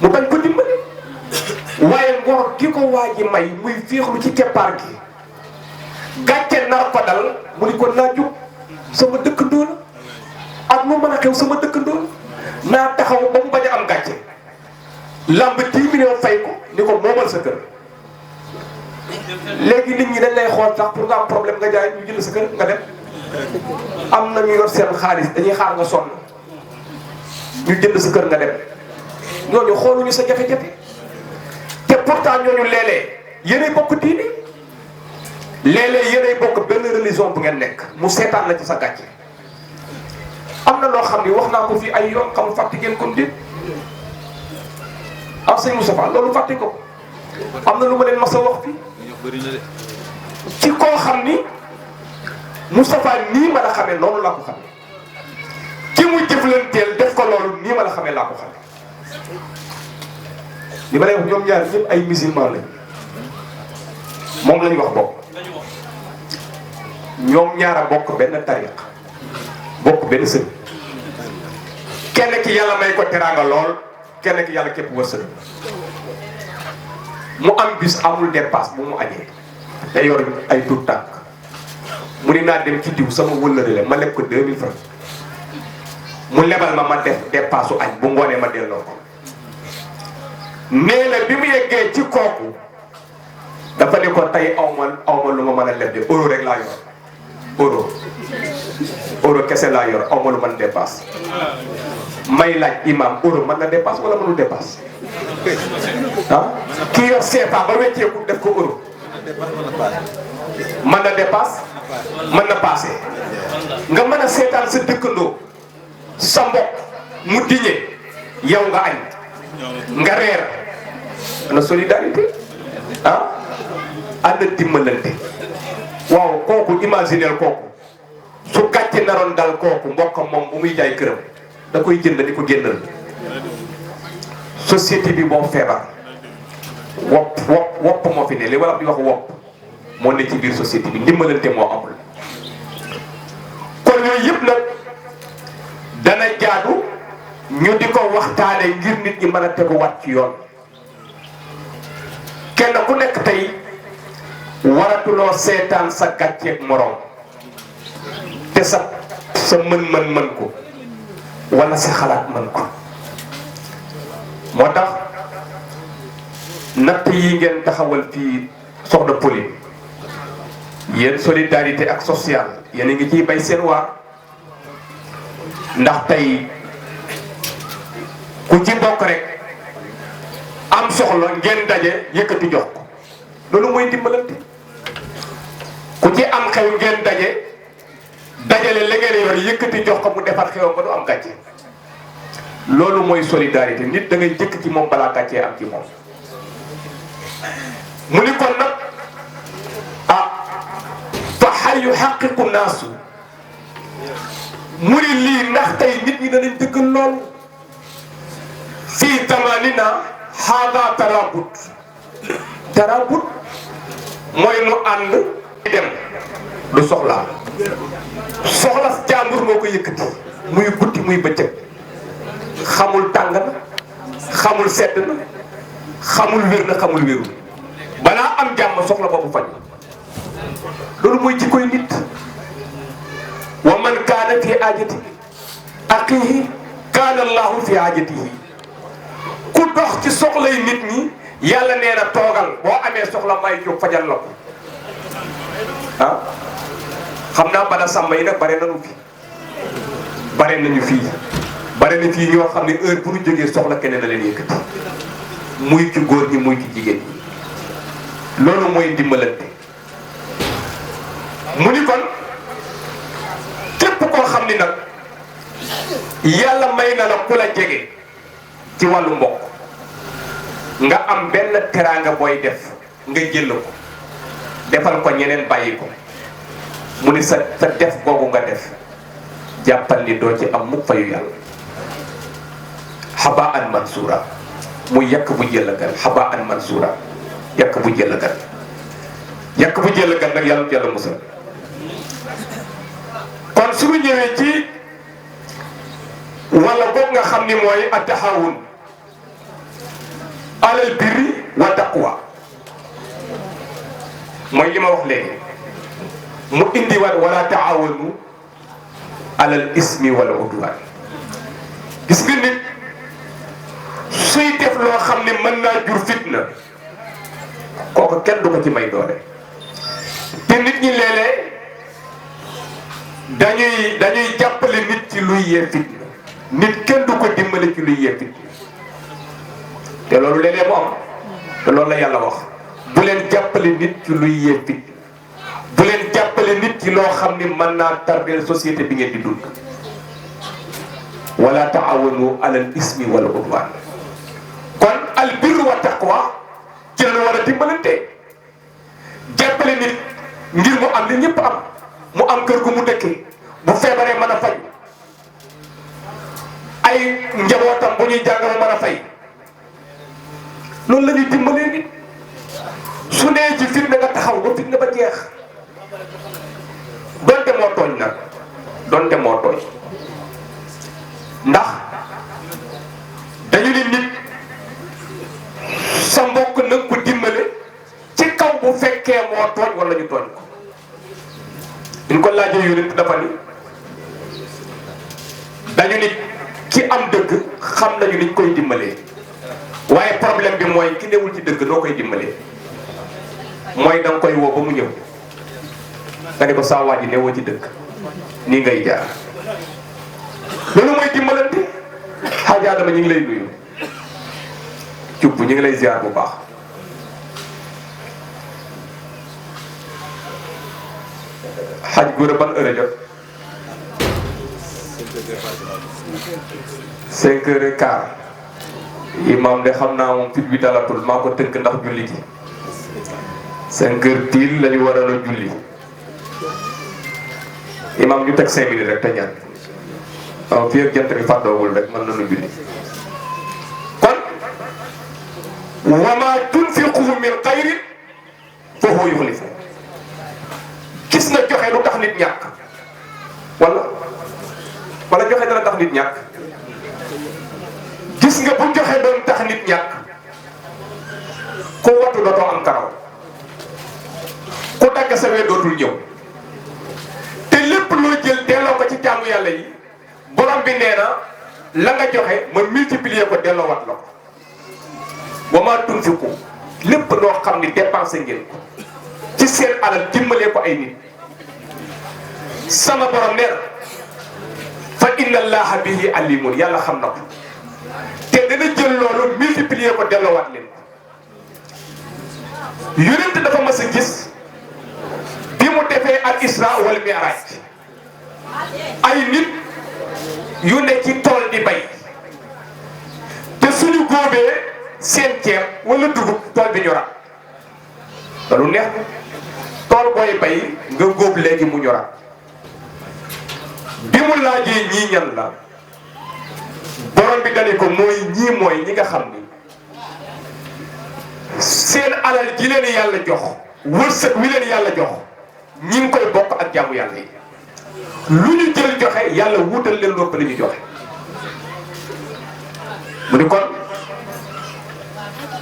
mu bañ ko dimbali waaye ngor ki ko waa ji may muy féexlu ci keppaar gi gàcce nar ko dal mu ni ko naa jóg sama dëkkandoo la ak mu mën a xew sama dëkkandoo la naa taxaw ba mu bañ a am gàcce lamb 10 millions fay ko ni ko moomal sa kër léegi nit ñi dañ lay xool sax pour nga am problème nga jaay ñu jënd sa kër nga dem am na ñu yor seen xaalis dañuy xaar nga sonn ñu jënd sa kër nga dem ñooñu xooluñu sa jafe-jafe te pourtant ñooñu léeg-léeg yéenay bokk diini léeg-léeg yéenay bokk benn religion bu ngeen nekk mu seetaan la ci sa gàcce am na loo xam ni wax naa ko fii ay yoon xam fàtte ngeen comme dit am sëñ Moustapha loolu fàtte ko am na lu ma leen mas a wax fii ci koo xam ni Moustapha nii ma la xamee noonu laa ko xamee ki mu jëflanteel def ko loolu nii ma la xamee laa ko xamee li ma lay wax ñoom ñaar ñëpp ay musulman lañ moom lañu wax bokk ñoom ñaar a bokk benn tariq bokk benn sëñ kenn ki yàlla may ko teraanga lool kenn ki yàlla képp wërsëg mu am bis amul dépasse bu mu añee te yor ay tuut tànk mu ni naa dem ci diw sama wëllëre la ma leb ko 2000 francs mu lebal ma def dépasse su añ bu ngoonee ma delloo ko nee na bi mu yeggee ci kooku dafa ne ko tey awma lu ma mën a leb de euro rek laa yor euro kese laa yor awma lu mën dépasse may laaj imam euro mën na dépasse wala mënul dépasse ah kii yor CFA ba wecceeku def ko euro mën na dépasse mën na passé nga mën a seetaan sa dëkkandoo sa mbokk mu diñe yow nga añ nga reer ana solidarité ah ànd dimbalante waaw kooku imagineel kooku su gàcce naroon dal kooku mbokkam moom bu muy jaay këram da koy jënd di ko génnal société bi boo feebar wopp moo fi ne li wala di wax wopp moo ne ci biir société bi dimbalante moo amul kon yooyu yëpp nag dana jaadu ñu di ko waxtaane ngir nit ñi mën a teguwaat ci yoon kenn ku nekk tey waratuloo seetaan sa gàcceeg moroom te sa mën ko wala sa xalaat mën ko moo tax natt yi ngeen taxawal fii soxna Poli yéen solidarité ak social yéen a ngi ciy bay seen waar ndax tey ku ci bokk rek am soxla ngeen daje yëkkati jox ko loolu mooy dimbalante ku ci am xew ngeen dajale la ngeen yor yëkkati jox ko mu defar xewam ba du am gàcce loolu mooy solidarité nit da ngay jëkk ci moom balaa gàccee am ci moom mu ni kon nag fa xal yu xaqiqu naasu mu ni lii ndax tey nit ñi danañ dëggal loolu fii zamanina haada tarabut mooy nu ànd dem du soxlaa soxla jàmbur moo ko yëkkati muy guddi muy bëccëg xamul tàng na xamul sedd na xamul wér na xamul wérul balaa am jàmm soxla boobu faj loolu mooy jikkoy nit wa man kaana fi aajati aqihi kaana allahu fi aajatihi ku dox ci soxlay nit ñi yàlla nee na toogal boo amee soxla may jóg fajal la ko xam naa bala sàmm yi nag bare nañu fi bare nañu fii bare na fii ñoo xam ne heure bu ñu jógee soxla keneen na leen yëkkati muy ci góor ñi muy ci jigéen ñi loolu mooy ndimbalante mu ni kon képp koo xam ni nag yàlla may na la ku la jege ci wàllu mbokk nga am benn teraanga booy def nga jël ko defal ko ñeneen bàyyi ko mu ni sa def googu nga def jàppal ni doo ci am mukk fayu yàlla xaba an mansura muy yàq bu jël gan xaba an mansura yàq bu jël gan yàq bu jël gan nag yàlla jàll musal kon suñu ñëwee ci wala boog nga xam ni mooy at-taxawun alal birri wa taqwa mooy li ma wax léegi mu indi waat wala taawanu alal ismi wala udwan gis nga nit suy def loo xam ne mën naa jur fitna kooku kenn du ko ci may doole te nit ñi léeg-léeg dañuy jàppale nit ci luy yee fitna nit kenn du ko dimbale ci luy yee fitna te loolu léeg-léeg mu am te loolu la yàlla wax bu leen jàppale nit ci luy yee fitna bu leen jàppale nit ci loo xam ni mën naa tardeel société bi ngeen di dund wala taawanu alal ismi wala udwan kon al birru wa taqwa ci la war a dimbalante jàppale nit ngir mu am li ñëpp am mu am kër gu mu dëkkee bu feebaree mën a fay ay njabootam bu ñuy jàng mu mën a fay loolu la ñuy dimbalee nit su nee ci fitna nga taxaw ba fitna ba jeex donte moo tooñ nag donte moo tooñ ndax dañu ni nit sa mbokk nag ko dimbale ci kaw bu fekkee moo tooñ wala ñu tooñ ko ñu ko laajee yonent dafa ni dañu nit ki am dëgg xam nañu niñ koy dimbalee waaye problème bi mooy ki newul ci dëgg noo koy dimbalee mooy da nga koy woo ba mu ñëw nga ne ko saa waa ji newoo ci dëgg nii ngay jaar loolu mooy dimbalante Xaaja Adama ñu ngi lay nuyu cubb ñu ngi lay ziar bu baax xaj góor a ban heure a jot 5h15 imam de xam naa moom fit bi dalatul maa ko tënk ndax julli ji 5h pile la ñu waroon a julli imam ñu teg 5 minutes rek te ñaan waaw fii ak jant bi fàddoogul rek mën nañu julli kon wa ma tunfiqu min xayrin fa huwa yuxlifu gis nga joxe lu tax nit ñàkk wala joxe dana tax nit ñàkk gis nga bu joxe doon tax nit ñàkk ku wattu dootoo am karaw ku dagg sa wee dootul ñëw te lépp loo jël delloo ko ci jaamu yàlla yi borom bi nee na la nga joxe ma multiplier ko delloowaat la ko wa maa tunfiqu lépp loo xam ni dépensé ngeen ko ci seen alal dimbalee ko ay nit sama borom nee na fa inna allaha bihi alimun yàlla xam na ko te dana jël loolu multiplier ko delloowaat leen ko yonent dafa mas a gis bi mu defee al isra wal mi'raj ay nit yu ne ci tool di bay te suñu góobee seen ceeb wala dugub tool bi ñoraat te lu neex tool booy bay nga góob léegi mu ñoraat bi mu laajee ñii ñan la borom bi dane ko ñii mooy ñi nga xam ni seen alal ji leen yàlla jox wërsëg wi leen yàlla jox ñi ngi koy bokk ak jaamu yàlla yi lu ñu jël joxe yàlla wutal leen lopp li ñu joxe mu ni kon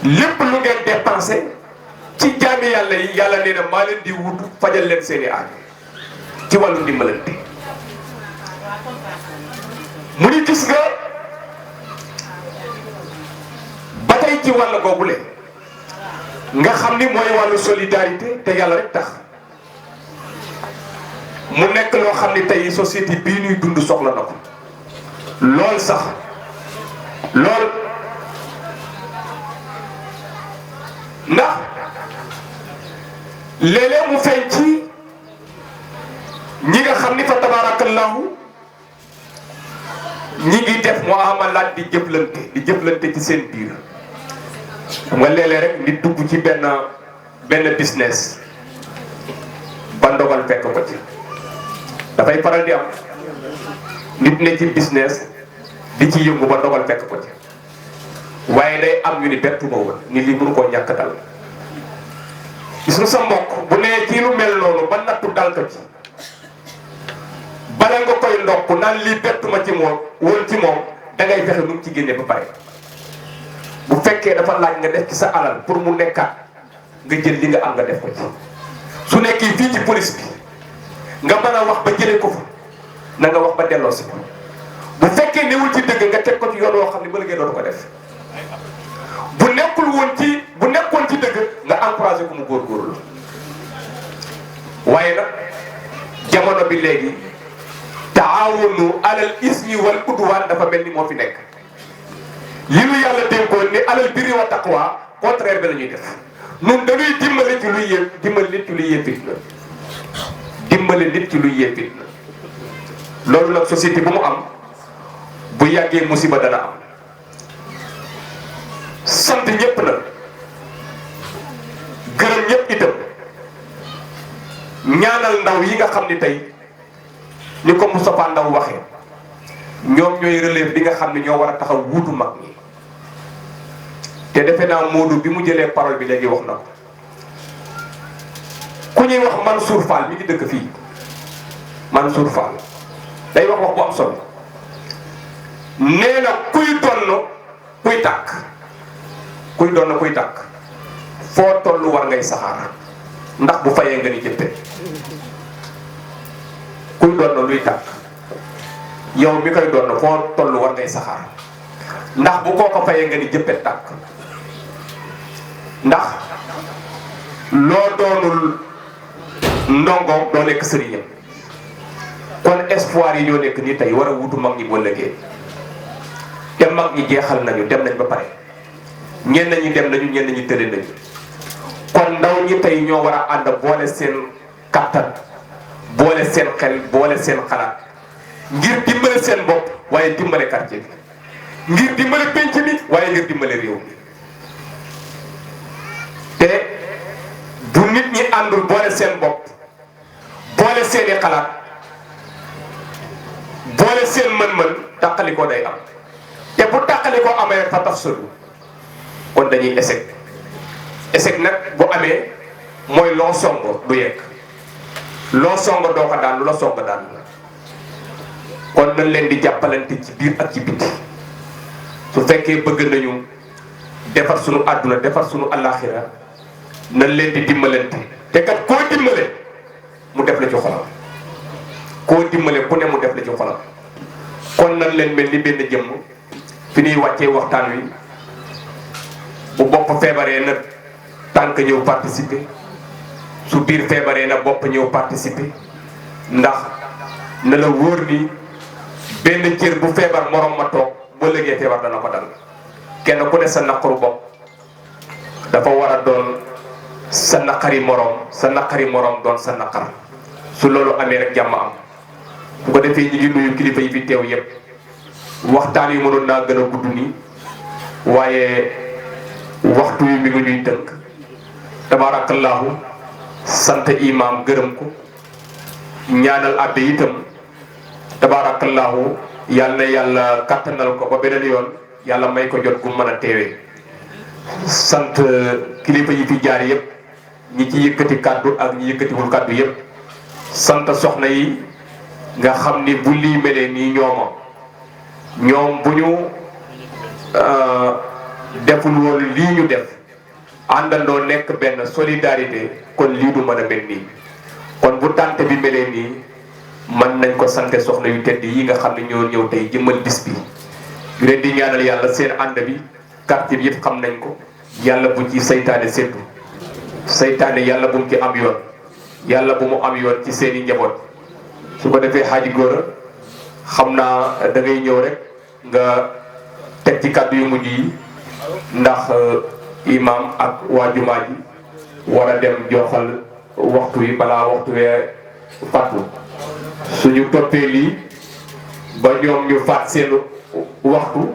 lépp lu ngeen dépensé ci jaami yàlla yi yàlla nee na maa leen di wutu fajal leen seeni aajo ci wàllu ndimbalante mu ni gis nga ba tey ci wàll googule nga xam ni mooy wàllu solidarité te yàlla rek tax mu nekk loo xam ni tey société bii ñuy dund soxla na ko lool sax lool ndax léeg-léeg mu feeñ ci ñi nga xam ni fa tabarakallahu ñi ngi def muamalaat di jëflante ci seen biir xam nga léeg-léeg rek nit dugg ci benn business ba ndogal fekk ko ci dafay faral di am nit ne ci business di ci yëngu ba ndogal fekk ko ci waaye day am ñu ni bettu ma woon ni lii mënu koo ñàkk dal gis nga sa mbokk bu nee ci lu mel noonu ba nattu dal ko ci bala nga koy ndokk naan lii bettu ma ci moom woon ci moom da ngay fexe nu mu ci génne ba pare bu fekkee dafa laaj nga def ci sa alal pour mu nekkaat nga jël li nga am nga def ko ci su nekkee fii ci police bi nga mën a wax ba jëlee ko fa na nga wax ba delloo si ko bu fekkee newul ci dëgg nga teg ko ci yoon woo xam ne ba léegi dootu ko def bu nekkoon ci dëgg nga encouragé ko mu góorgóorlu waaye nag jamono bi léegi taawunu alal ismi wal udwaan dafa mel ni moo fi nekk li nu yàlla dénkoon ni alal birri wa taqwa contraire bi la ñuy def nun dañuy dimbale ci luy yëpp dimbale nit ci luy yëppit la dimbale nit ci luy yëppit la loolu nag société bu mu am bu yàggee musiba dana am sant ñëpp nag gërëm ñëpp itam ñaanal ndaw yi nga xam ni tey ni ko Moustapha Ndaw waxee ñoom ñooy relève bi nga xam ne ñoo war a taxaw wuutu mag ñi te defe naa Modou bi mu jëlee parole bi léegi wax na ko ku ñuy wax Mansour Fall mi ngi dëkk fii Mansour Fall day wax bu am solo nee na kuy donn kuy tàkk foo toll war ngay saxaar ndax bu fayee nga ni jëppe kuy donn luy tàkk yow mi koy donn foo toll war ngay saxaar ndax bu koo ko fayee nga ni jëppe tàkk ndax loo doonul ndongo doo nekk sëriñam kon espoir yi ñoo nekk nii tey war a wutu mag ñi boo lëggee te mag ñi jeexal nañu dem nañ ba pare ñenn ñi dem nañu ñenn ñi tële nañu kon ndaw ñi tey ñoo war a ànd boole seen kattan boole seen xel boole seen xalaat ngir dimbale seen bopp waaye dimbale quartier bi ngir dimbale penc bi waaye ngir dimbale réew mi te bu nit ñi àndul boole seen bopp boole seeni xalaat boole seen mën-mën tàqalikoo day am te bu tàqalikoo amee fa tafsadu kon dañuy échec nag bu amee mooy loo songo du yegg loo songo doo ko daan lu la songo daan la kon nañ leen di jàppalante ci biir ak ci biti su fekkee bëgg nañu defar sunu àdduna defar sunu àllaaxira nañ leen di dimbalante te kat koo dimbale mu def la ci xolam koo dimbale ku ne mu def la ci xolam kon nag doon leen mel ni benn jëmm fi ñuy wàccee waxtaan wi bu bopp feebaree nag tànk ñëw participer su biir feebaree nag bopp ñëw participer ndax na la wóor ni benn cër bu feebar morom ma toog boo lëgee feebar dana ko dal kenn ku ne sa naqaru bopp dafa war a doon sa naqari morom doon sa naqar su loolu amee rek jàmm am bu ko defee ñu ngi nuyu kilifa yi fi teew yépp waxtaan yi mënoon naa gën a gudd nii waaye waxtu yi mi ngi ñuy tënk tabaarakallaahu sant imaam gërëm ko ñaanal abbe itam tabaarakallaahu yàlla na yàlla kattanal ko ba beneen yoon yàlla may ko jot gu mën a teewee sant kilifa yi fi jaar yépp ñi ci yëkkati kàddu ak ñi yëkkatiwul kàddu yépp sant soxna yi nga xam ni bu lii melee nii ñoom bu ñu deful woon lii ñu def àndandoo nekk benn solidarité kon lii du mën a mel nii kon bu tànt bi melee nii mën nañ ko sante soxna yu tedd yi nga xam ne ñoo ñëw tey jëmmal bis bi ñu leen di ñaanal yàlla seen ànd bi quartier bi yëpp xam nañ ko yàlla bu ci saytaane seddu saytaane yàlla bu mu ci am yoon yàlla bu mu am yoon ci seeni njaboot su ko defee xaaji góor a xam naa da ngay ñëw rek nga teg ci kàddu yu mujj yi ndax imam ak waa jumaa ji war a dem joxal waxtu wi balaa waxtu wee fàttu suñu toppee lii ba ñoom ñu faat seen waxtu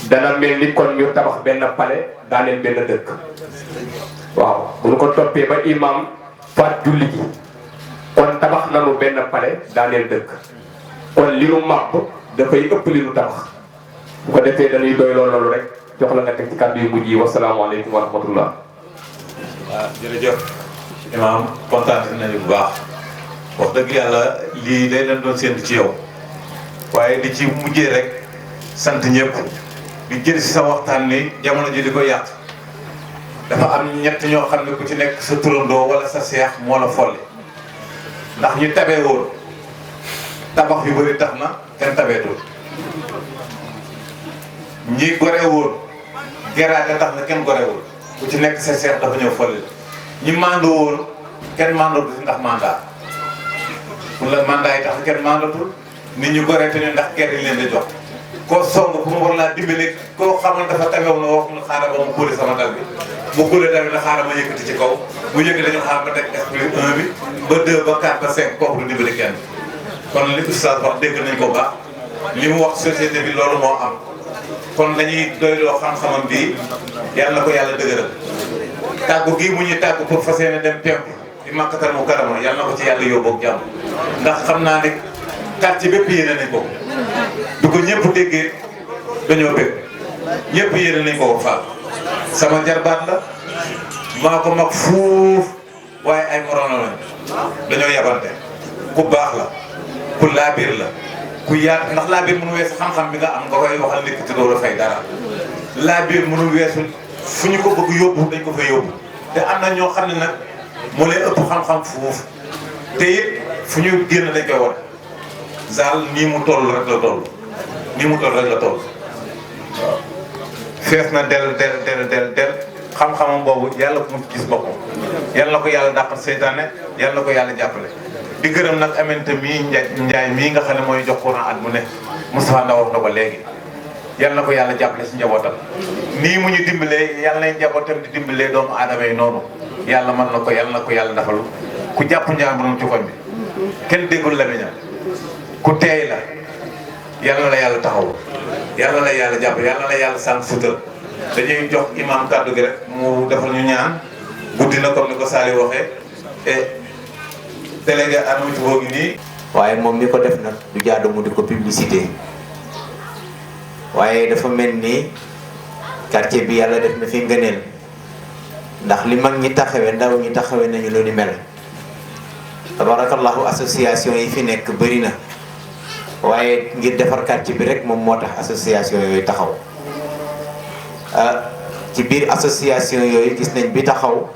dana mel ni kon ñu tabax benn palais daaneel benn dëkk waaw bu ñu ko toppee ba imam faat julli ji kon tabax nanu benn palais daaneel dëkk kon li nu màpp dafay ëpp li nu tabax bu ko defee dañuy doy loolu rek jox la nga teg ci kàddu yu mujj yi wasalaamaaleykum wa rahmatullah. waaw jërëjëf imaam kontaan nañu bu baax wax dëgg yàlla lii day leen doon séntu ci yow waaye di ci mujjee rek sant ñëpp di jël si sa waxtaan ni jamono ji di ko yàq dafa am ñett ñoo xam ne ku ci nekk sa turandoo wala sa seex moo la folli ndax ñu tabee woon tabax yu bëri tax na kenn tabeetul ñi gore woon geraate tax na kenn gorewul ku ci nekk sa seex dafa ñëw folli ñi màndu woon kenn màndootul ndax mandat pour la mandat yi tax kenn màndatul nit ñu goree te ñu ndax gerte leen di jox koo song pour mu war laa dimbali koo xamal dafa tabew na wax na xaaral ba mu góole sama dal bi mu góole tamit na xaaral ma yëkkati ci kaw mu yëkkati dañu xaar ba teg esprit 1 bi ba 2 ba 4 ba 5 kooku du dimbali kenn kon li oustaz wax dégg nañ ko baax li mu wax société bi loolu moo am kon dañuy doyloo xam-xamam bii yàlla na ko yàlla dëgëral tàggu gii mu ñuy tàggu pour fas yéene dem penku di Makkatal Mukarrama yàlla na ko ci yàlla yóbbu ak jàmm ndax xam naa ne quartier bépp yéene nañ ko du ko ñëpp déggee dañoo bëgg ñëpp yéene nañ ko faal sama jarbaat la maa ko mag fuuf waaye ay morono lañ dañoo yabante ku baax la ku laabiir la ku yaat ndax laabiir mënu weesu xam-xam bi nga am nga koy waxal nit ki te doo la fay dara laabiir mënu weesu fu ñu ko bëgg yóbbu dañ ko fa yóbbu te am na ñoo xam ne nag moo leen ëpp xam-xam fuuf te it fu ñu génn dañ koy wan zaal nii mu toll rek la toll nii mu toll rek la toll waaw fees na del xam-xamam boobu yàlla ko mu gis boppam yàlla na ko yàlla dàqal seytaane yàlla na ko yàlla jàppale di gërëm nag aminte mii njaay mii nga xam ne mooy jox courant at mu ne Moustapha Ndaw wax na ko léegi yàlla na ko yàlla jàppale si njabootam nii mu ñu dimbalee yàlla nañ njabootam di dimbalee doomu aadama yi noonu yàlla mën na ko yàlla defal ku jàpp njaam bu ci koñ bi kenn déggul la miñam ku teey la yàlla la yàlla taxaw yàlla la yàlla jàpp yàlla la yàlla sànq sutal dañuy jox imam kàddu gi rek mu defal ñu ñaan guddi na comme ni ko Sali waxee et délégué amuti boo ngi nii waaye moom mi ko def nag du jaadu mu di ko publicité waaye dafa mel ni quartier bi yàlla def na fi ngëneel ndax li mag ñi taxawe ndaw ñi taxawe nañu lu ni mel tabarakallahu association yi fi nekk bëri na waaye ngir defar quartier bi rek moom moo tax association yooyu taxaw ci biir association yooyu gis nañ bi taxaw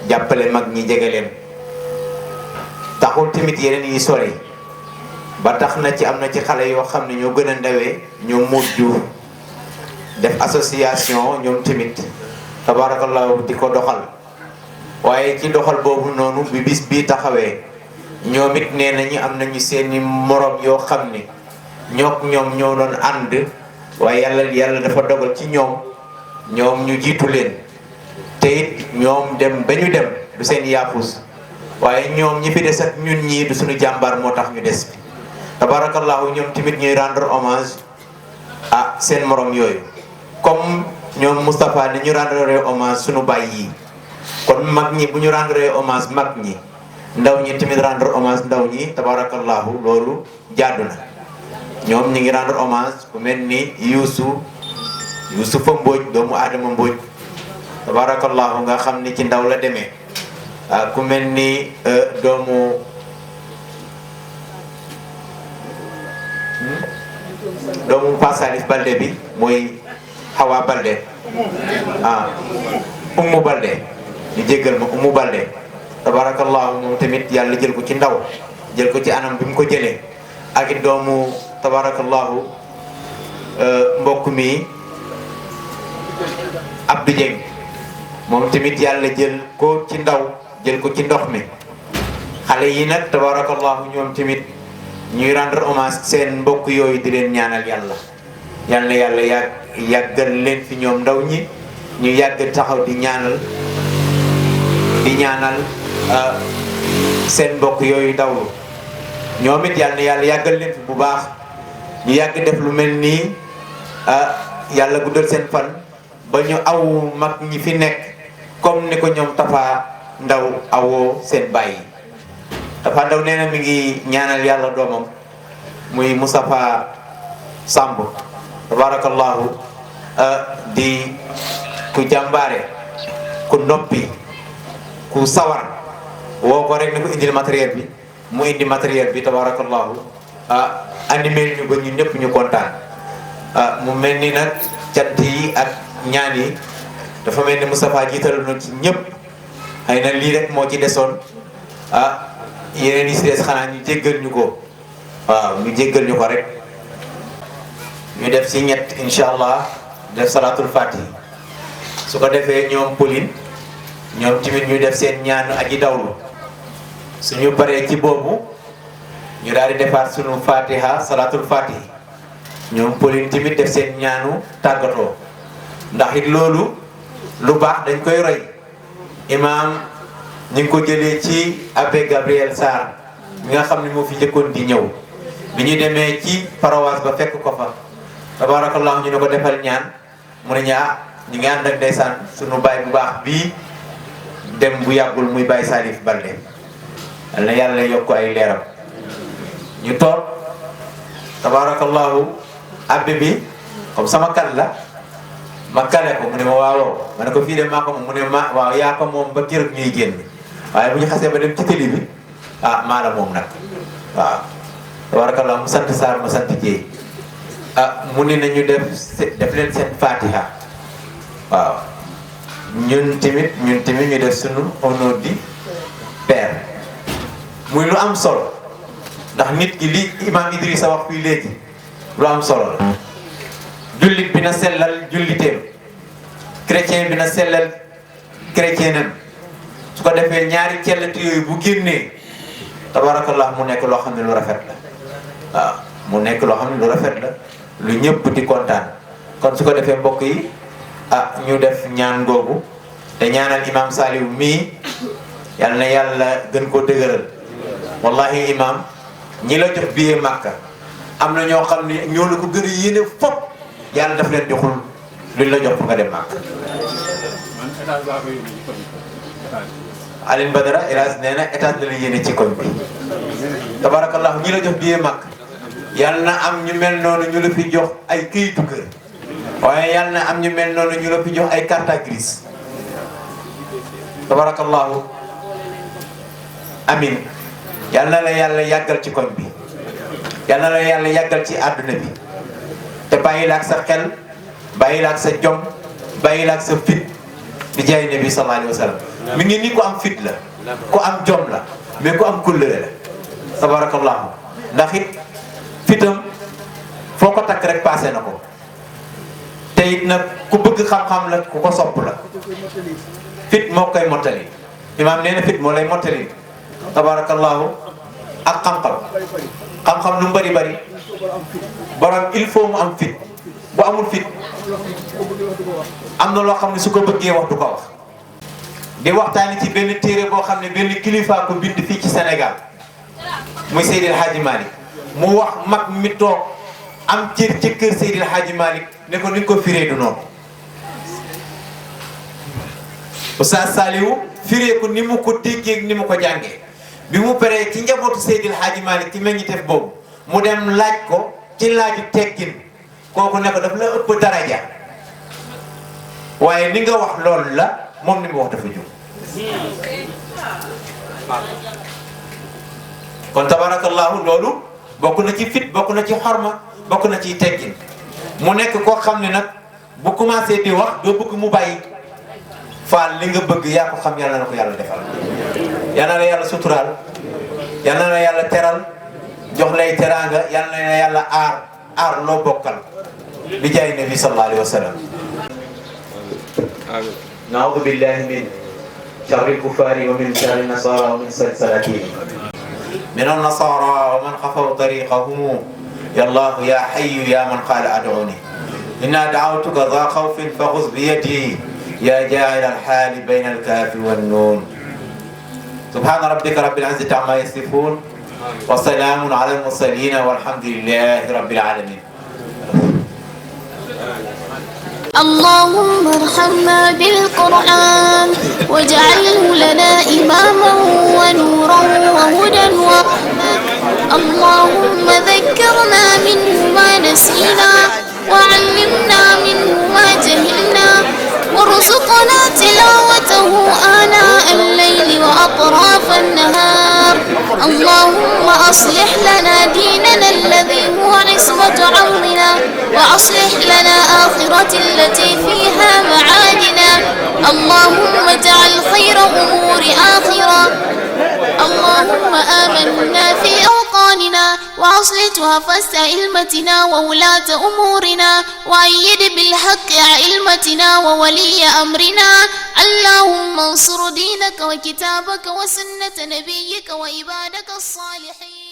jàppale mag ñi jege leen taxul tamit yeneen yi sori ba tax na ci am na ci xale yoo xam ne ñoo gën a ndawee ñoo mujj def association ñoom tamit tabarakallahu di ko doxal waaye ci doxal boobu noonu bi bis bii taxawee ñoom it nee nañu am nañu seeni morom yoo xam ne ñoom ñoo doon ànd waaye yàlla dafa dogal ci ñoom ñu jiitu leen te it ñoom dem ba ñu dem du seen yaafus waaye ñoom ñi fi des ak ñun ñii du suñu jàmbaar moo tax ñu des bi tabarakallahu ñoom tamit ñuy rendre hommage à seen morom yooyu comme ñoom Moustapha ni ñu rendre hommage suñu baay yi kon mag ñi bu ñu rendre hommage mag ñi ndaw ñi tamit rendre hommage ndaw ñi tabarakallahu loolu jaadu na ñoom ñi ngi rendre hommage ku mel ni Youssoufa Mbodj doomu Adama Mbodj tabarakallahu nga xam ni ci ndaw la demee ku mel ni doomu Pa Salif Balde bi mooy Hawa Balde Ummu Balde ñu jéggal ma Ummu Balde tabarakallahu moom tamit yàlla jël ko ci ndaw jël ko ci anam bi mu ko jëlee ak it doomu tabarakallahu mbokk mi Abdou Dieng moom tamit yàlla jël ko ci ndaw jël ko ci ndox mi xale yi nag tabarakallahu ñoom tamit ñuy rendre hommage seen mbokk yooyu di leen ñaanal yàlla yàlla yàggal leen fi ñoom ndaw ñi ñu yàgg taxaw di ñaanal seen mbokk yooyu dawlu ñoom it yàlla yàggal leen fi bu baax ñu yàgg def lu mel nii yàlla guddal seen fan ba ñu aw mag ñi fi nekk comme ni ko ñoom Tafa Ndaw awoo seen bàyyi Tafa Ndaw nee na mi ngi ñaanal yàlla doomam muy Moustapha Samb tabarakallahu di ku jàmbaare ku noppi ku sawar woo ko rek ne ko indil matériel bi mu indi matériel bi tabarakallahu animé ñu ba ñu ñëpp ñu kontaan mu mel ni nag cant yi ak ñaan yi dafa mel ni Moustapha jiital na ci ñëpp xëy na lii rek moo ci desoon yeneen yi si des xanaa ñu jéggal ñu ko waaw ñu jéggal ñu ko rek ñu def ci ñett incha allah def salatul fatih su ko defee ñoom Pauline ñoom tamit ñu def seen ñaanu aji dawlu suñu paree ci boobu ñu daal di defaat suñu fatiha salatul fatih ñoom Pauline tamit def seen ñaanu tàggatoo ndax it loolu lu baax dañ koy roy imaam ñu ngi ko jëlee ci abbé Gabriel Sarr mi nga xam ne moo fi njëkkoon di ñëw bi ñu demee ci paroisse ba fekk ko fa tabarakallah ñu ne ko defal ñaan mu ne ñaa ñu ngi ànd ak ndeysaan suñu baay bu baax bii dem bu yàggul muy Baye Salif Balde yal na yàlla yokk ay leeram ñu toog tabarakallahu abbé bi comme sama kan la ma kale ko mu ne ma waawoo ma ne ko fii de maa ko moom mu ne ma waaw yaa ko moom ba kër ñuy génn waaye bu ñu xasee ba dem ci télé bi maa la moom nag waaw tabarakallah mu sant Sarr ma sant Dieye mu ne nañu def leen seen fatiha waaw ñun tamit ñu def sunu honneur di père muy lu am solo ndax nit ki li imam Idrissa wax fii léegi lu am solo la jullit bi na sellal julliteem chrétien bi na sellal chrétienam su ko defee ñaari cellati yooyu bu génnee tabarakallah mu nekk loo xam ne lu rafet la waaw mu nekk loo xam ne lu rafet la lu ñëpp di kontaan kon su ko defee mbokk yi ñu def ñaan googu te ñaanal imam Saliou mii yal na yàlla gën koo dëgëral wallahi imam ñi la jox billet Makka am na ñoo xam ne ñoo la ko gën a yéene fop yàlla daf leen joxul luñ la jox pour nga dem Makka Aline Badara Elas nee na état la yéene ci koñ bi tabarakallah ñi la jox billet Makka yàlla na am ñu mel noonu ñu la fi jox ay këyitu kër waaye yàlla na am ñu mel noonu ñu la fi jox ay carte grise tabarakallahu amin yàlla na la yàlla yàggal ci koñ bi yàlla na la yàlla yàggal ci àdduna bi te bàyyi la ak sa xel bàyyi la ak sa jom bàyyi la ak sa fit di jaay nabi sallallahu alayhi wa sallam mi ngi nii ku am fit la ku am jom la mais ku am kullëre la tabarakallahu ndax it fitam foo ko takk rek passé na ko te it nag ku bëgg xam-xam la ku ko sopp la fit moo koy mottali imaam nee na fit moo lay mottali tabarakallahu ak xam-xam lu bari bari borom il faut mu am fit bu amul fit am na loo xam ne su ko bëggee wax du ko wax di waxtaani ci benn téere boo xam ne benn kilifa ko bind fii ci Sénégal muy Seydil Hadji Malick mu wax mag mi toog am cër ci kër Seydil Hadji Malick ne ko ni ko firee du noonu Oustaz Saliou firee ko ni mu ko déggee ni mu ko jàngee bi mu paree ci njabootu Seydil Hadji Malick ci meññiteef boobu mu dem laaj ko ci laaju teggin kooku ne ko daf la ëpp daraja waaye ni nga wax loolu la moom ni mu wax dafa jóg kon tabarakallahu loolu bokk na ci fit bokk na ci xorma bokk na ci teggin mu nekk koo xam ne nag bu commencé di wax doo bëgg mu bàyyi faal li nga bëgg yaa ko xam yàlla na ko yàlla defal yal na la yàlla suturaal yal na la yàlla teral jox lay teraanga yal na la yàlla aar loo bokkal bi jaay nabi sallallahu alayhi wa sallam naoudu billahi min sharri l-kuffari wa min sharri nasara wa min salsalatihim من النصارى ومن خفوا طريقهم يا الله يا حي يا من قال أدعوني إنا دعوتك ذا خوف فخذ بيدي يا جاعل الحال بين الكاف والنون سبحان ربك رب العزة عما يصفون وسلام على المرسلين والحمد لله رب العالمين اللهم ارحمنا بالقرآن واجعله لنا إماما ونورا وهدى ورحمة اللهم ذكرنا منه ما نسينا وعلمنا منه ما جهلنا وارزقنا تلاوته آناء الليل وأطراف النهار اللهم أصلح لنا ديننا الذي هو عصمة عمرنا وأصلح لنا آخرة التي فيها معادنا اللهم اجعل خير أمور آخرة اللهم آمنا في أوطاننا وأصلح وفست أئمتنا وولاة أمورنا وأيد بالحق أئمتنا وولي أمرنا اللهم انصر دينك وكتابك وسنة نبيك وعبادك الصالحين